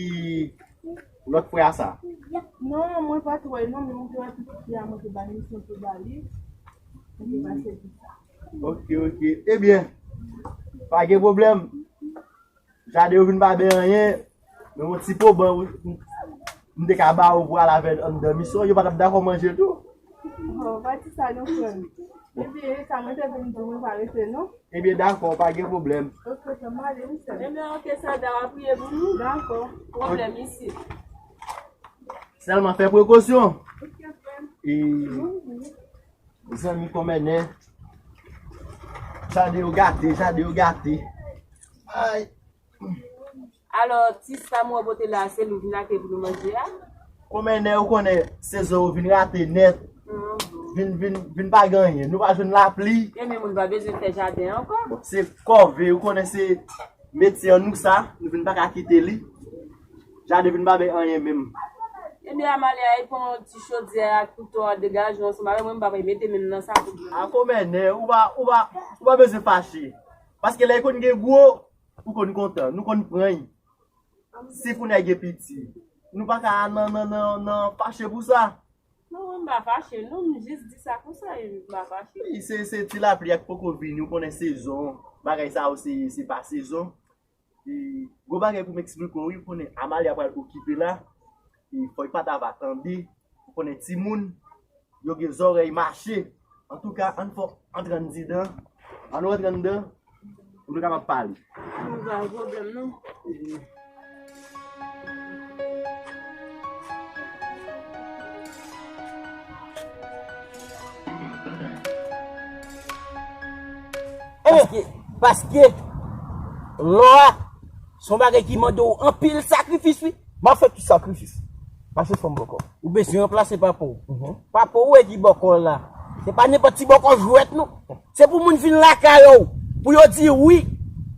lòt frè a sa? Non, mwen pa t wè l non, men mwen te wè pitit fi a, mwen te bay misyon pou ba li. Mwen te pase pou sa. Ok, ok. Ebyen, pa gen pwoblèm. Jaden yo vin pa bay anyen, men yon ti po ban, m te ka ba ou pou al avè l anndan misyon, yo pa t ap dakò manje l tou. Oh, pa di sa non, frè m. Ebyen, sa mwen te vin di w, mwen pa rete non. Ebyen, dakò, pa gen pwoblèm. Ok, frè m, ale, wi, sè. Ebyen, ok, sòlda, w ap priye pou nou? Dakò. Pwoblèm isi. Sèlman fè prekosyon. Ok, frè m. E, zanmi kòmènè, jaden yo gate, jaden yo gate. Ay. Alò, ti sa m wè w pote la, se li w vin achte pou nou manje a? Kòmènè, ou konnen sezon yo vin rate nèt. Vin, vin, vin pa gen anyen. Nou pa jwenn lapli. Ebyen, moun pa bezwen fè jaden ankò. Bon, se kòve, ou konnen se metye an nou sa, nou vin pa ka kite li. Jaden vin pa bay anyen menm. Ebyen, Amalia, e pran yon ti chodyè ak kouto a, degaje w ansanm avè mwen, m pa pral mete men m nan sa pou mwen. A kòmènè, ou pa, ou pa, ou pa bezwen fache. Paske lè e konn gen gwo, ou konn kontan, nou konn pran. Si pou nèg e piti, nou pa ka nan, nan, nan, nan fache pou sa. Non, mwen m pa fache, non, m jis di sa konsa, e m pa fache. Wi, se, se ti lapli a k poko vini, ou konnen sezon, bagay sa yo se, se pa sezon. E gwo bagay pou m eksplike w, wi, ou konnen Amalia pral okipe la, e fò y pa ta va tande, ou konnen timoun, yo gen zòrèy mache. Antouka, ann fò antre anndidan. Ann nou antre anndan pou nou kapab pale. Nou pa gen pwoblèm, non. Paske, paske lò a, se yon bagay ki mande w anpil sakrifis, wi. M ap fè tout sakrifis. Pase fò m bòkò. Ou bezwen ranplase papa w. Mhm. Papa w e ki bòkò la. Se pa nenpòt ti bòkò jwèt, non. Se pou moun vin lakay ou. Pou yo di wi.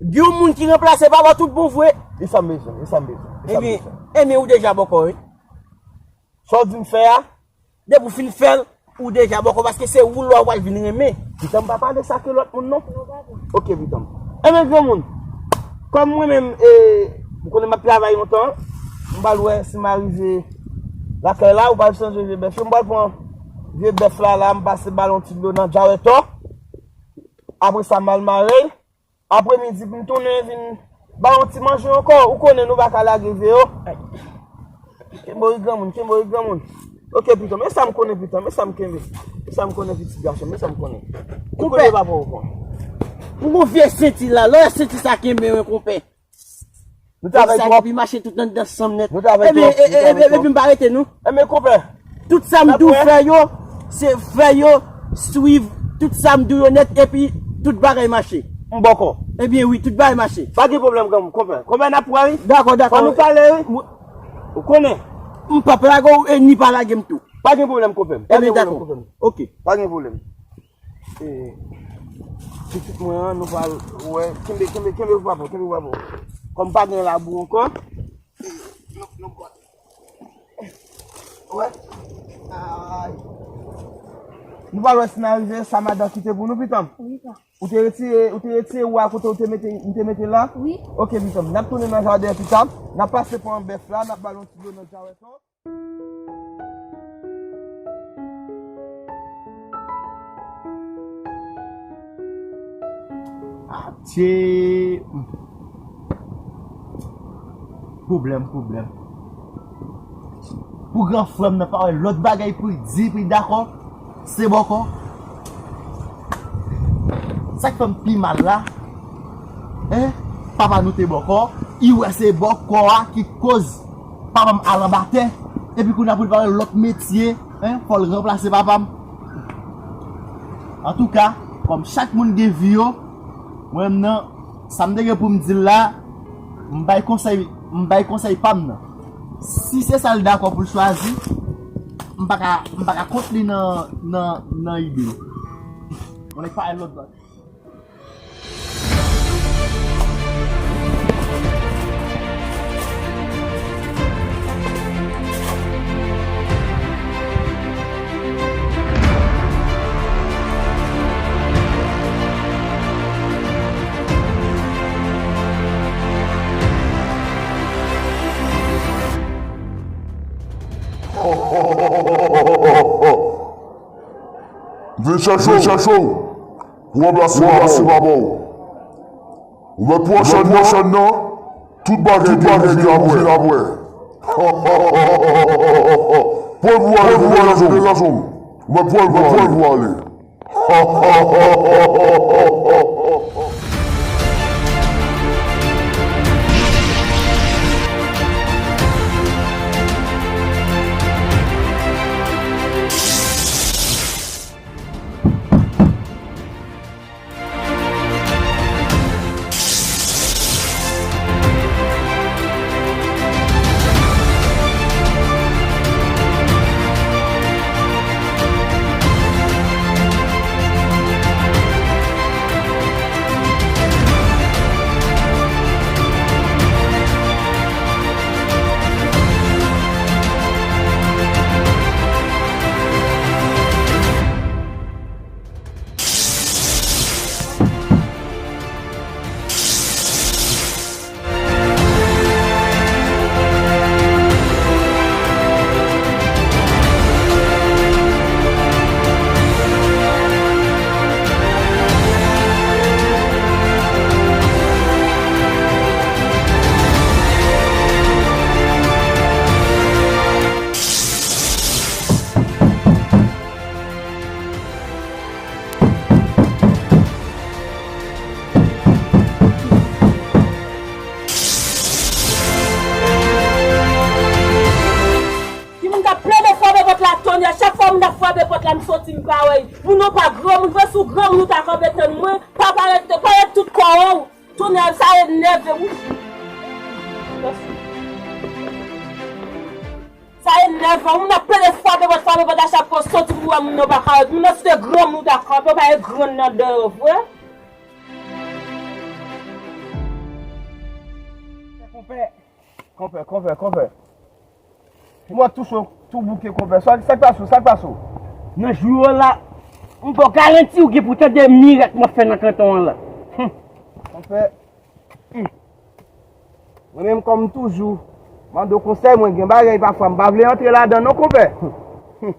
Gen yon moun ki ranplase papa w tout bon vre. E sa m bezwen, e sa m bezwen, e sa m bezwen. Ebyen, ebyen, ou deja bòkò, wi. Sa w di m fè a, depi w fin fè l, ou deja bòkò paske se ou lò w pral vin renmen. Pitan m pa pale sa ke lòt moun non. Ok, pitan m. Enben, granmoun, kòm mwen menm, e, ou konnen m ap travay lontan, m pral wè si m a rive lakay la, ou pral chanje vye bèf yo, m pral pran vye bèf la, la, m pase ba l yon ti dlo nan djawètò. Apre sa, m al mare l. Apremidi, pou m tounen vin ba yon ti manje ankò. Ou konnen nou pa ka lage vye yo. Kenbe w wi granmoun, kenbe w wi granmoun. Ok, pitan m, e sa m konnen, pitan m, e sa m kenbe. E sa m konnen, pitit gason m, e sa m konnen. Ou konnen papa w kon. Pou yon vye senti la, lè senti sa kenbe mwen, konpè. Nou travay twòp. Epi mache tout anndan sanm nèt. Nou travay twòp. Epi, epi, epi m pa rete non. Enben, konpè. Tout sa m di w fè yo, se fè yo swiv tout sa m di w yo nèt, epi tout bagay mache. M bòkò. Ebyen wi, tout bagay mache. Pa gen pwoblèm, granmoun, konpè. Konpè, n ap wè wi. Dakò, dakò. Fò nou pale wi. Ou konnen. M p ap lage w, e ni pa lage m tou. Pa gen pwoblèm, konpè m. Ebyen, dakò. Ok. Pa gen pwoblèm. E, pitit mwen an, nou pral wè. Kenbe, kenbe, kenbe pou papa w, kenbe pou papa w. Kòm pa gen labou ankò. Wè. Ay. Nou pral wè si n a rive sa madan kite pou nou, pitan m. Wi, pa. Ou te retire, ou te retire wa kote ou te mete, m te mete la? Wi. Ok, pitan m. N ap tounen nan jaden an pita. N ap pase pran bèf la, n ap ba l yon ti dlo nan djawètò. Atye. Pwoblèm, pwoblèm. Pou gran frè m nan pa wè lòt bagay pou l di, pou l dakò, se bòkò. Sa k fè m pi mal la, en, papa nou te bòkò, li wè se bòkò a ki koz papa m al anba tè, epi kounye a pou l pa wè lòt metye, en, fò l ranplase papa m. Antouka, kòm chak moun gen vi yo, mwen menm nan, sa m te gen pou m di l la, m bay konsèy, m bay konsèy pa m nan. Si se sa l dakò pou l chwazi, m pa ka, m pa ka kont li nan, nan, nan ide l. Mwen pa lòt bò. Vin chèche w pou ranplase papa w. Ou mèt pran chèn nan, tout bagay gen pou vin apre. Pran l pou ale, pran l pou ale. Ou mèt pran l pou ale. Ki moun k ap plede frape pòt la, tonyè? Chak fwa moun ap frape pòt la, m soti, m pa wè. Moun yo pa granmoun vre, si w granmoun ou ta kanpe tann mwen, pa parèt, parèt tout kò w. Tonyè, sa enève m wi. Sa enève m, moun ap plede frape pòt, frape pòt, a chak fwa w soti pou wè moun nan pa ka wè. Moun nan si te granmoun ou ta kanpe, w pa e grann nan deyò vre. Konpè, konpè, konpè, konpè. Mwen tou cho, tou bouke konpè. Sa, sa k pase w, sa k pase w? Nan jou yo la, m ba w garanti ou gen pou tande mirak m ap fè nan kanton an la. Hum. Konpè, hum. Mwen menm kòm toujou, mande w konsèy, mwen gen bagay pafwa m pa vle antre ladan non konpè. Hum. Hum.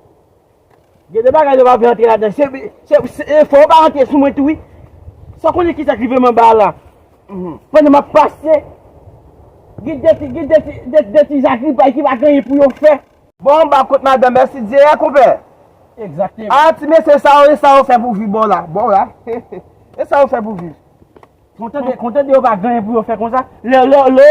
Gen de bagay yo pa vle antre ladan. Se, se, se, e, fò yo pa rantre sou mwen tou wi. Sa w konnen kisa k rive m anba a la? Mhm. Pandan m ap pase, gen de ti, gen de ti, de, de ti zagribay ki pa gen anyen pou yo fè. Bon, anba kot madan Mèsidye a, konpè. Egzakteman. A, ti mesye sa yo, e sa yo fè pou viv bò la, bò la. E sa yo fè pou viv. Kontan de, kontan de yo pa gen anyen pou yo fè konsa. Lè, lè, lè,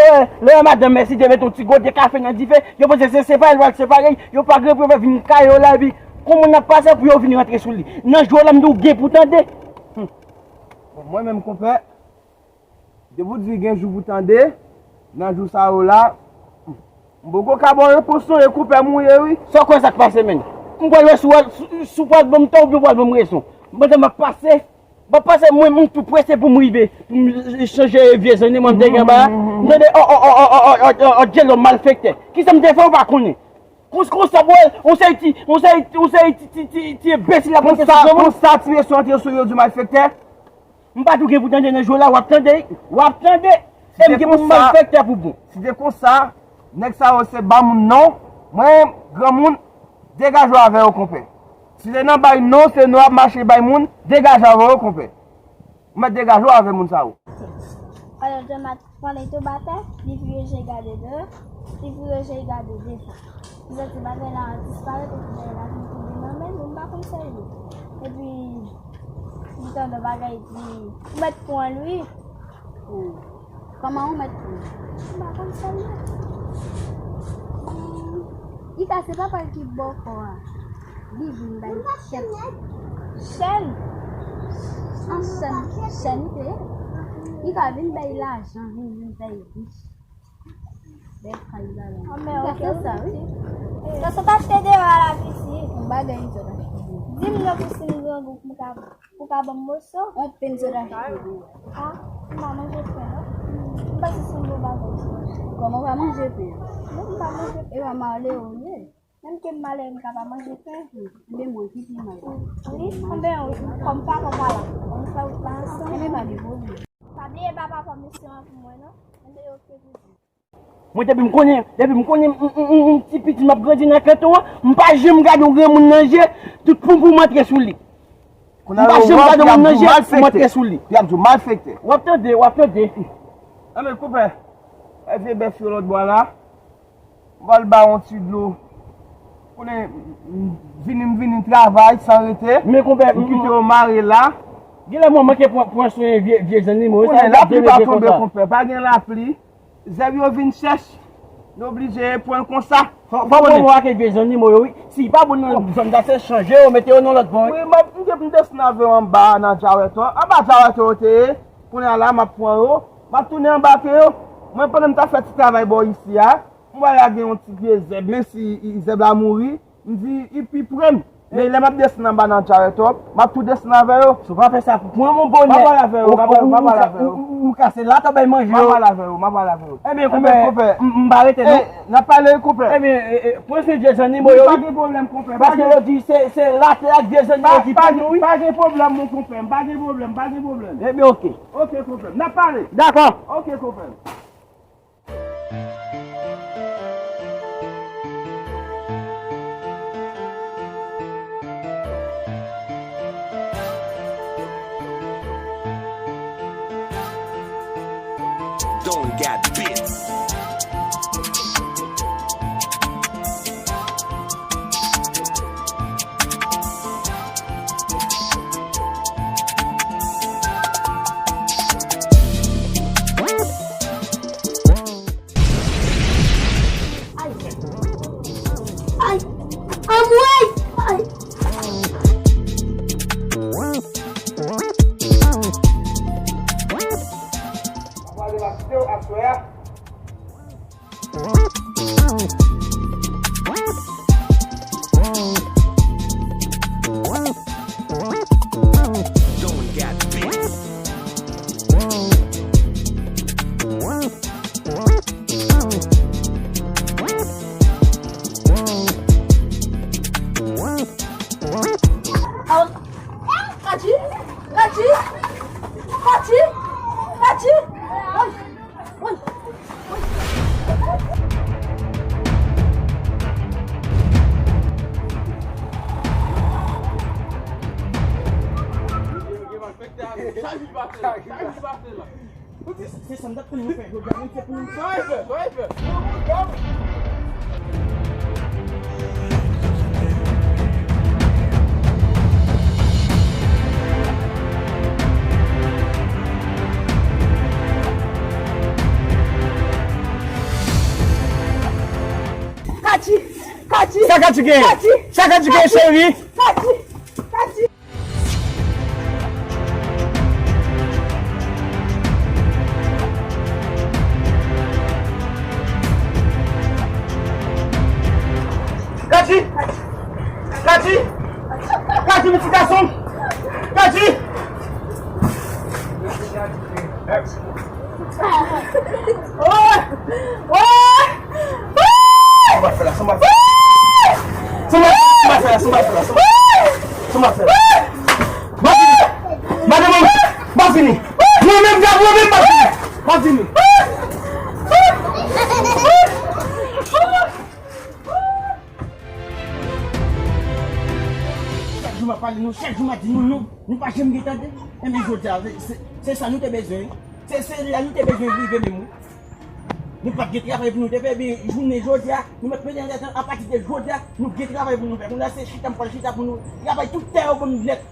lè madan Mèsidye mete yon ti gode kafe nan dife, yo panse se, se pa l pral separe, yo pa gen pou yo fè vin kay yo la, epi kòman n ap pase pou yo vin rantre sou li? Nan jou la, m di w gen pou tande. Hum. Bon, mwen menm, konpè, depi w di gen jou pou tande, nan jou sa yo la, m poko ka ba w repons non, e konpè m ou ye wi. Sa w kwè sa k pase, menn? M pral wè si w, si, si w pral ban m tò oubyen w pral ban m rezon. Pandan m ap pase, m ap pase, mwen, m tou prese pou m rive, pou m chanje vye zanmi mwen m te gen anba a. M tande, ò, ò, ò, djelo malfektè. Kisa m te fè ou pa konnen? Kons-, konsa, bwè, on seri ti, on seri, on seri ti, ti, ti, ti enbesil ap monte sou zòn mwen. Konsa, konsa, ti mesye antre sou yo di malfektè. M pa tou gen pou tande nan jou la, w ap tande, w ap tande. E m gen pou m malfektè pou bon. Si te konsa, nèg sa yo se ba moun non. Mwen, granmoun, degaje w avè yo, konpè. Si se nan bay non, se non ap mache bay moun, degaje avè yo, konpè. Ou mèt degaje w avè moun sa yo. Alò, Djòmat, pandan l tonbe atè, li vire je l gade deyò, li vire je l gade devan. Li santi bagay la disparèt, epi bagay la vin tonbe nan men l, m pa konn sa l ye. Epi, li tande bagay di, ou mèt pran l wi. Kòman ou mèt pran l? M pa konn sa l ye. Hmm, li ka se papa l ki bòkò a. Li vin bay chèn. Chèn. An chèn, chèn li te ye. Li ka vin bay lajan, vin, vin bay rich. Bèl kay la la. Li ka fè sa, wi. Sa sot achte deyò a la, pitit. Yon bagay li sot achte deyò. Di m non pou si m grangou pou m ka, pou w ka ban m moso. On pen sot achte deyò. A, m pa manje pen non. M panse se yon bon bagay. Kòman w pa manje pen? Non, m pa manje pen. E pa male ou ye? Menm ke m malere, m ka pa manje pen. Enben, mwen ki pi mal. Wi, enben, wi, kòm papa pa la. Kòm sa ou pa ansanm. Enben, pa gen pwoblèm. Pa bliye ba papa misyon an pou mwen, non. Enben, oke, pitit. Mwen, depi m konnen, depi m konnen, m, m, m, m, ti piti m ap grandi nan kanton an, m pa janm gade yon granmoun nan je, tout pou, pou m antre sou li. M pa janm gade yon moun nan je, pou m antre sou li. Y ap di w malfektè. W ap tande, w ap tande. Enben, konpè, e vye bèf yo lòt bò la. M pral ba w yon ti dlo. Konnen, m vini, m vini travay san rete. Men konpè, m kite yo mare la. Genlè mwen manke pran, pran swen vye, vye zannimo yo. Konnen lapli pa tonbe, konpè. Pa gen lapli. Zèb yo vin chèch. Nou oblije pran l konsa. Fò, fò mwen ak vye zannimo yo, wi. Si pa bon nan zòn sa, se chanje yo, mete yo nan lòt bò, wi. Wi, m ap, m te, m desann avè yo anba a nan Djawètò. Anba Djawètò yo te ye. Kounye a la, m ap pran yo. M ap tounen anba ke yo. Mwen, pandan m ta fè ti travay bò isi a, m wè la gen yon ti vye zèb. Men si i, zèb la mouri, m di, i pi pre m. Men lè m ap desann anba nan Djawètò, m ap tou desann avè yo. Si w pa fè sa, pran yon bon nèg. M ap pale avè yo, m ap pale, m ap pale avè yo. Ou, ou, ou kase la, t ap bay manje yo. M ap pale avè yo, m ap pale avè yo. Ebyen, konpè, m, m pa rete, non. N ap pale, konpè. Ebyen, e, e, pran swen vye zannimo yo, wi. Pa gen pwoblèm, konpè. Paske yo di se, se latè ak vye zannimo ki pran nou, wi. Pa gen pwoblèm, mon konpè. Pa gen pwoblèm, pa gen pwoblèm. Ebyen, oke. Oke, konpè. N ap pale. Dakò. Oke, konpè. Don got beats. Ay! Ay! Anmwey! Ay! Mwen prale mache w aswè a. Kachi! Kachi! Kachi! Kachi! Ay! Kachi! Kachi! Sa Kachi gen? Kachi! Sa Kachi gen, cheri? Kachi! Kachi! Kachi! Kachi! Kachi, pitit gason! Kachi! Sa m ap fè la, sa m ap fè la, sa m ap fè la, sa m ap fè la, sa m ap fè la. Madanm mwen, m ap fini. Mwen menm, gad mwen menm, m ap fini. M ap fini. Chak jou m ap pale nou, chak jou m ap di nou, nou, nou pa janm gen tande. Enben jodi a, se, se, se sa nou te bezwen, wi. Se, se la nou te bezwen rive menm, wi. Nou pa t gen travay pou nou te fè, men jounen jodi a, nou mèt mete nan tèt nou, apati de jodi a, nou gen travay pou nou fè. Kounye a se chita m pral chita pou nou travay tout tè yo pou nou nèt.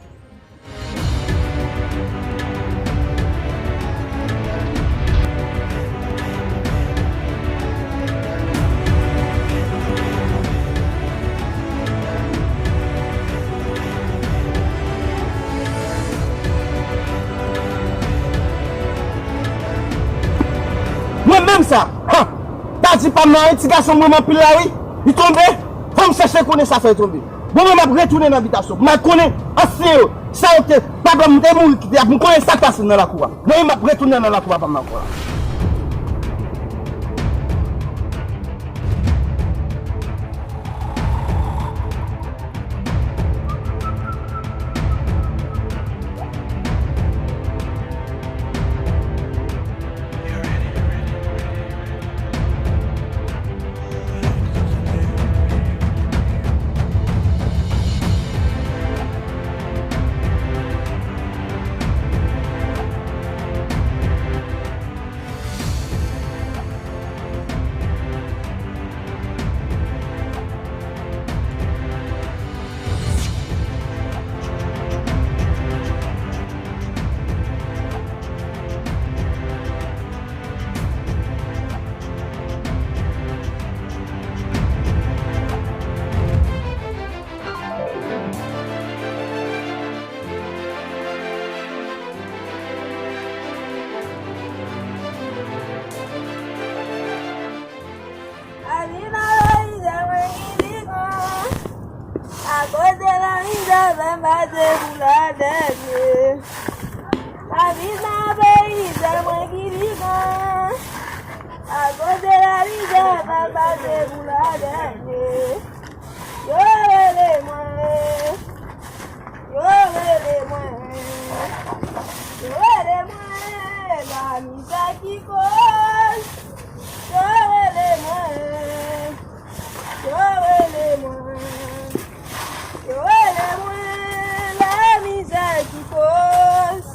Mwen menm sa, ha! Daddy pa m nan, ti gason m renmen anpil la wi. Li tonbe, fò m chèche konnen sa fè l tonbe. Bon, mwen m ap retounen nan bitasyon pou m al konnen ansyen yo, sa yo te, papa m te mouri kite a, pou m konnen sa k pase nan lakou a. Mwen m ap retounen nan lakou papa m ankò la. Mizè fè m pase pou ladènye. Lavi nan peyi, sèl mwen ki pi gran. Akoz de lamizè, m ap pase pou ladènye. Yo rele mwen, yo rele mwen, yo rele mwen, lamizè ki koz. Yo rele mwen, yo rele mwen, yo rele mwen, lamizè ki koz.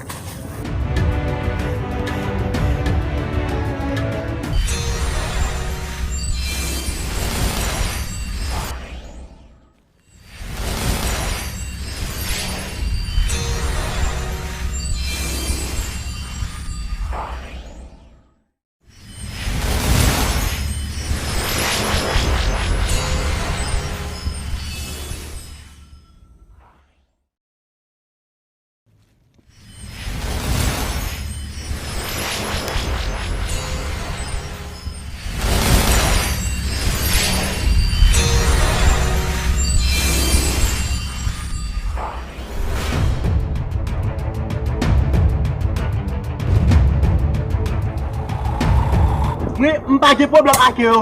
Mwen, m pa gen pwoblèm ak yo.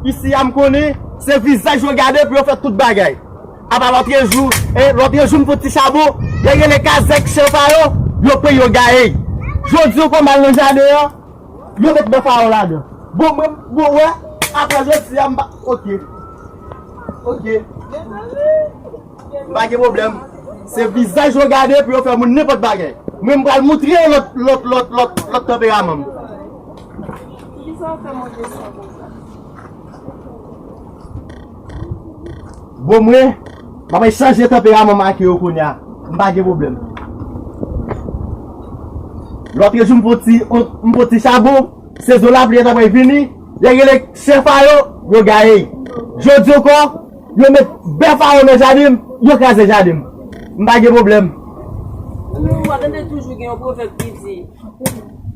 Isi a, m konnen se vizaj yo gade pou yo fè tout bagay. Apa lòtrejou, e, lòtrejou m fout ti chabon, yo rele kazèk chen pa yo, yo pran yo gaye. Jodi yo konn m al nan jaden an, yo met bèf a yo ladan. Bon, mwen, bon, wè, apre jodi a, m pa, oke. Oke. M pa gen pwoblèm. Se vizaj yo gade pou yo fè moun nenpòt bagay. Mwen, m pral moutre yo lòt, lòt, lòt, lòt, lòt tanperaman m. Poukisa w fè move san konsa? Bon, mwen, m ap chanje tanperaman m ak yo kounye a. M pa gen pwoblèm. Lòtrejou, m fon ti, m fon ti chabon, sezon lapli an t ap vini, yo rele chèf a yo, yo gaye. Jodi ankò, yo met bèf a yo nan jaden m, yo kraze jaden m. M pa gen pwoblèm. Nou, w ap tande toujou gen yon pwovèb ki di,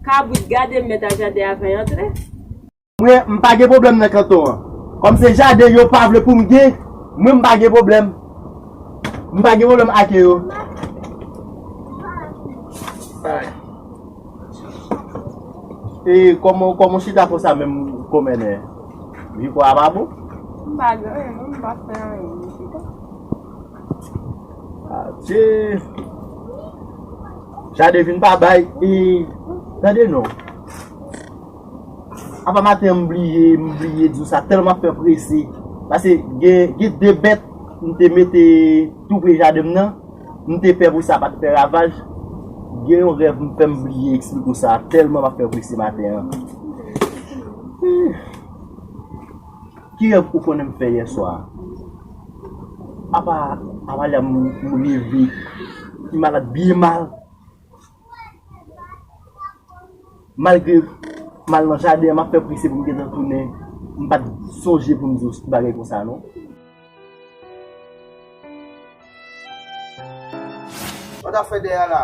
kabrit gade mèt a jaden avan y antre. Mwen, m pa gen pwoblèm nan kanton an. Kòm se jaden yo pa vle pou m gen, mwen, m pa gen pwoblèm. M pa gen pwoblèm ak yo. E kòman, kòman w chita konsa menm, kòmènè? Vikwa a pa bon? M pa gen anyen, non, m pa fè anyen, m chita. Adje. Jaden vin pa bay, e, tande non. Apa maten an m bliye, m bliye di w sa, tèlman m ap fè prese. Paske gen, gen de bèt m te mete tou pre jaden m nan, m te pè pou sa pa t fè ravaj. Gen yon rèv m fè m bliye eksplike w sa, tèlman m ap fè prese maten an. Ki rèv ou konnen m fè yè swa? Apa, apa lè m, m leve, m malad byen mal. Malgre m al nan jaden an, m ap fè prese pou m gentan tounen, m pa t sonje pou m di w bagay konsa non. Sa w t ap fè dèyè a la?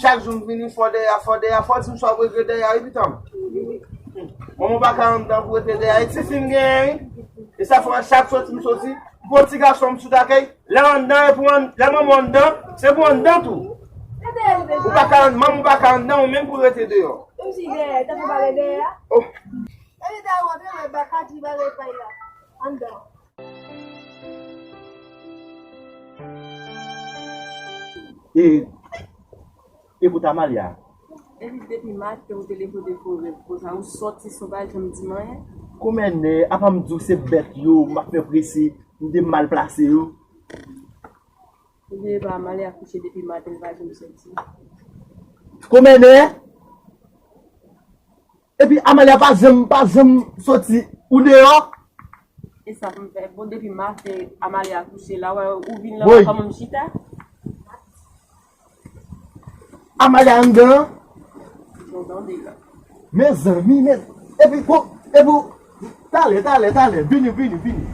Chak jou m vini, fò dèyè a, fò dèyè a, fò w di m sa w regle dèyè a, wi, pitit mwen. Manman w pa ka anndan pou rete dèyè a, e tifi m genyen, wi. E sa fè chak soti m soti, m pran ti gason m sou takèy, lè anndan, e pou ann-, lè manman anndan, se pou anndan tou. Ou pa ka ann-, manman w pa ka anndan, ou menm pou rete deyò. Menm si dèyè, tankou bagay dèyè a. Oh. Epi dèyè w antre, wè, baka di bagay pay la. Anndan. E, e kote Amalia? Epi depi maten ou te leve ou te fè yon rèv konsa, ou sòti san w pa janm di m anyen. Kòmènè, apa m di w se bèt yo, m ap fè prese, m te mal plase yo. Ebyen, epa Amalia kouche depi maten, li pa janm sòti. Kòmènè? Epi Amalia pa janm, pa janm sòti, ou deyò? E sa pou m fè? Bon, depi maten, Amalia kouche la, wè, ou vin la, wè kòman m chita? Amalia anndan? Bon, tande la. Mezanmi, men, epi, bon, epi, talè, talè, talè, vini, vini, vini.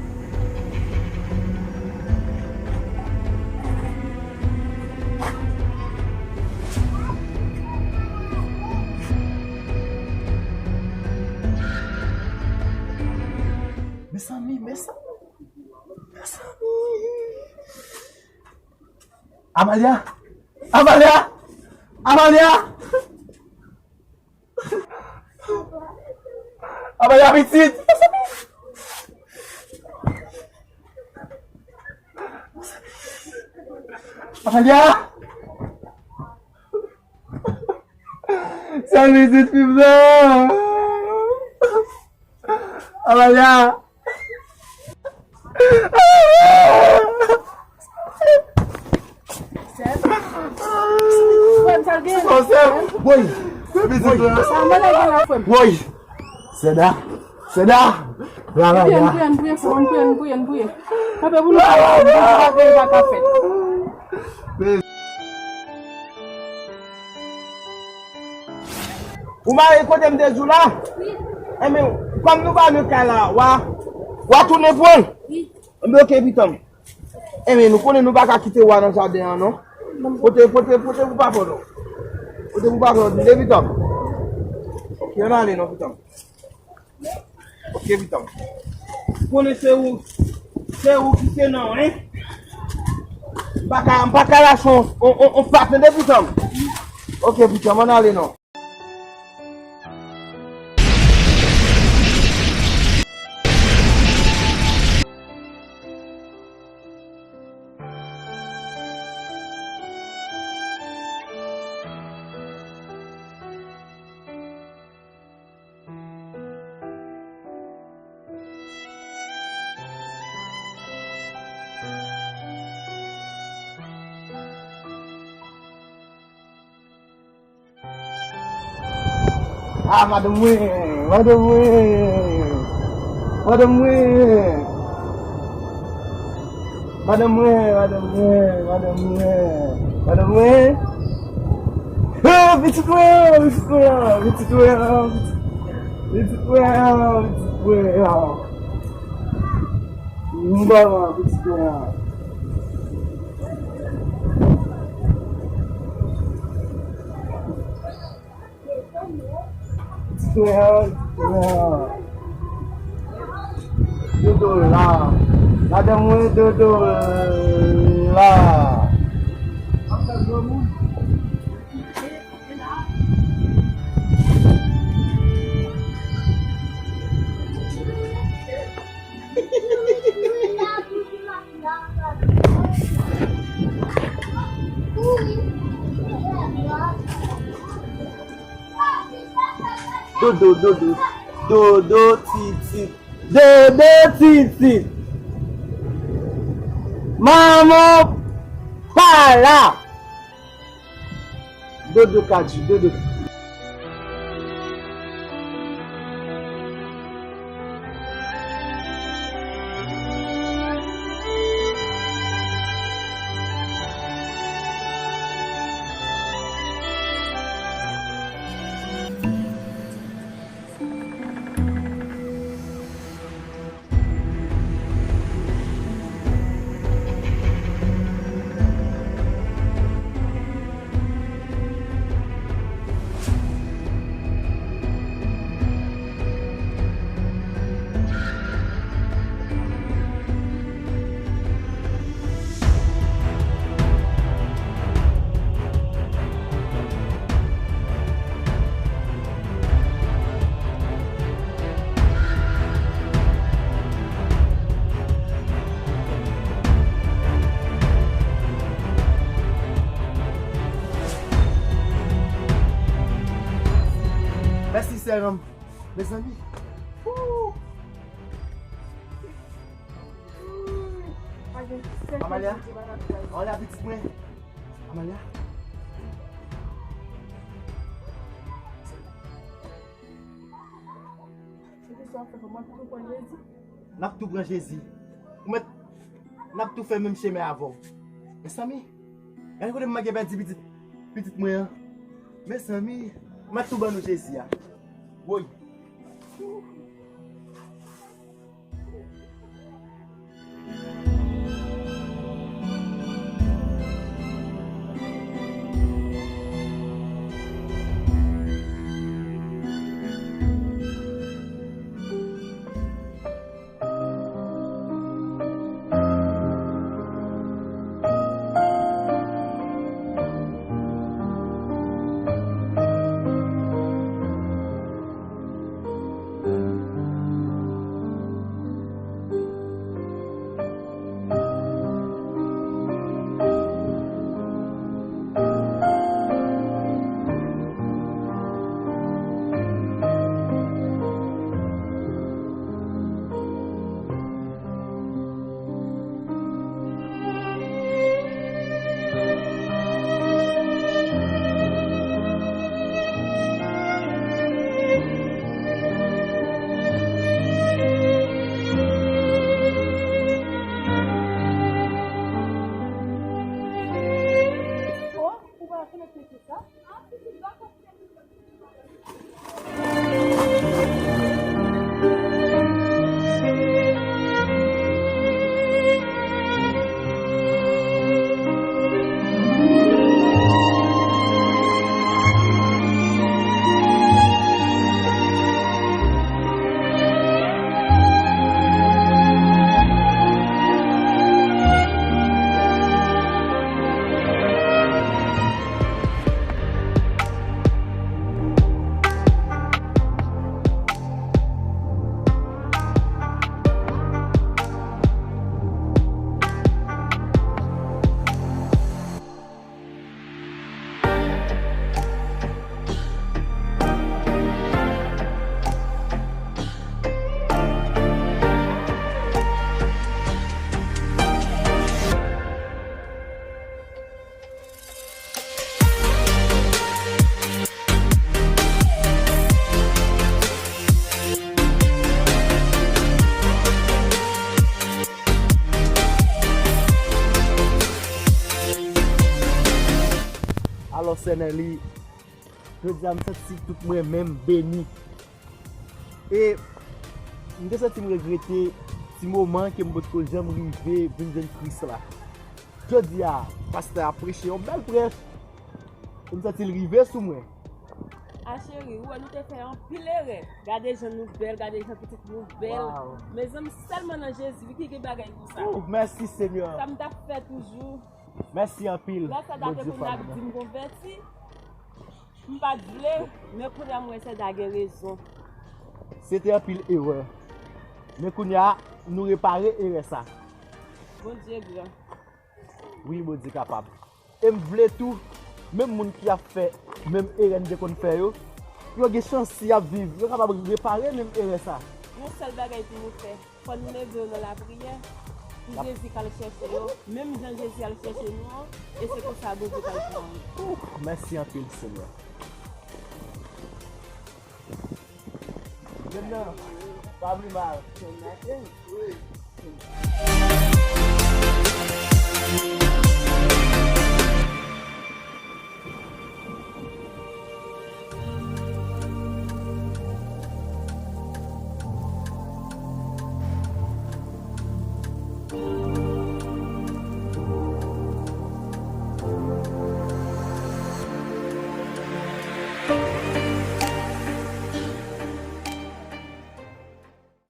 Mezanmi, mezanmi, mezanmi. Amalia! Amalia! Amalia! Amalia, pitit! Amalia! Sèl pitit fi m nan! Amalia! Sèl? Frè m, sa l gen? Woy! Woy! Sa mwen la gen la, frè m. Woy! Sèda! Sèda! Travay la! Priye, priye, priye, frè m, priye, priye, priye. Kanpe pou nou, priye, priye, pa ka fèt. Ou mare kote m te di w la? Wi. Enben, kòm nou pa nan kay la, w a, w a tounen pran l? Wi. Enben, oke, pitan m. Enben, nou konnen nou pa ka kite w a nan jaden an, non? Pote, pote, pote pou papa w, non? Pote pou papa w, tande, pitan m. Oke, ann ale, non, pitan m. Oke, pitan m. Konnen se ou, se ou ki se non, en? M pa ka, m pa ka lage on, on, on, on pa tande, pitan m. Oke, pitan m, ann ale non. Ah, madanm mwen, madanm mwen, madanm mwen. Madanm mwen, madanm mwen, madanm mwen, madanm mwen. Eh, pitit mwen, pitit mwen, pitit mwen, pitit mwen, pitit mwen. Mwen, pitit mwen. Dodo la. Madanm mwen, dodo la. Dodo, dodo, dodo, titit, dodo, titit. Manman pa la. Dodo Kadji, dodo. Mèsi, sè m. Mezanmi. Ooh. Amalia. Amalia, pitit mwen. Amalia. N ap tou pran Jezi. Ou mèt, n ap tou fè menm chemen avè w. Mezanmi, gade kote m manke pèdi pitit, pitit mwen an. Mezanmi, m ap tou ban nou Jezi a. Woy. Sè Nelly, jodi a m santi tout mwen menm beni. E m te santi m regrete ti moman ke m potko janm rive vin jwenn Kris la. Jodi a, pastè a preche yon bèl prèch. E m santi l rive sou mwen. A cheri, ou wè nou te fè anpil erè. Gade jan nou bèl, gade jan pitit nou bèl. Wow. Mezanmi, sèlman nan Jezi wi ki gen bagay konsa. Oh, mèsi Senyè. Sa m t ap fè toujou. Mèsi anpil. Lè sa date Bondye pou n ap di m konvèti, m pa t vle, men kounye a m wè Sèda gen rezon. Se te anpil erè. Men kounye a, nou repare erè sa. Bondye gran. Wi, Bondye kapab. E m vle tou, menm moun ki ap fè menm erè n te konn fè yo, yo gen chans si y ap viv, yo kapab repare menm erè sa. Yon sèl bagay pou nou fè, fò n leve yo nan lapriyè, pou Jezi k al chèche yo, menm jan Jezi al chèche nou an, e se konsa Bondye pral pran nou. Ouh, mèsi anpil, Senyè. Menm nan, pa vle mal. Wi.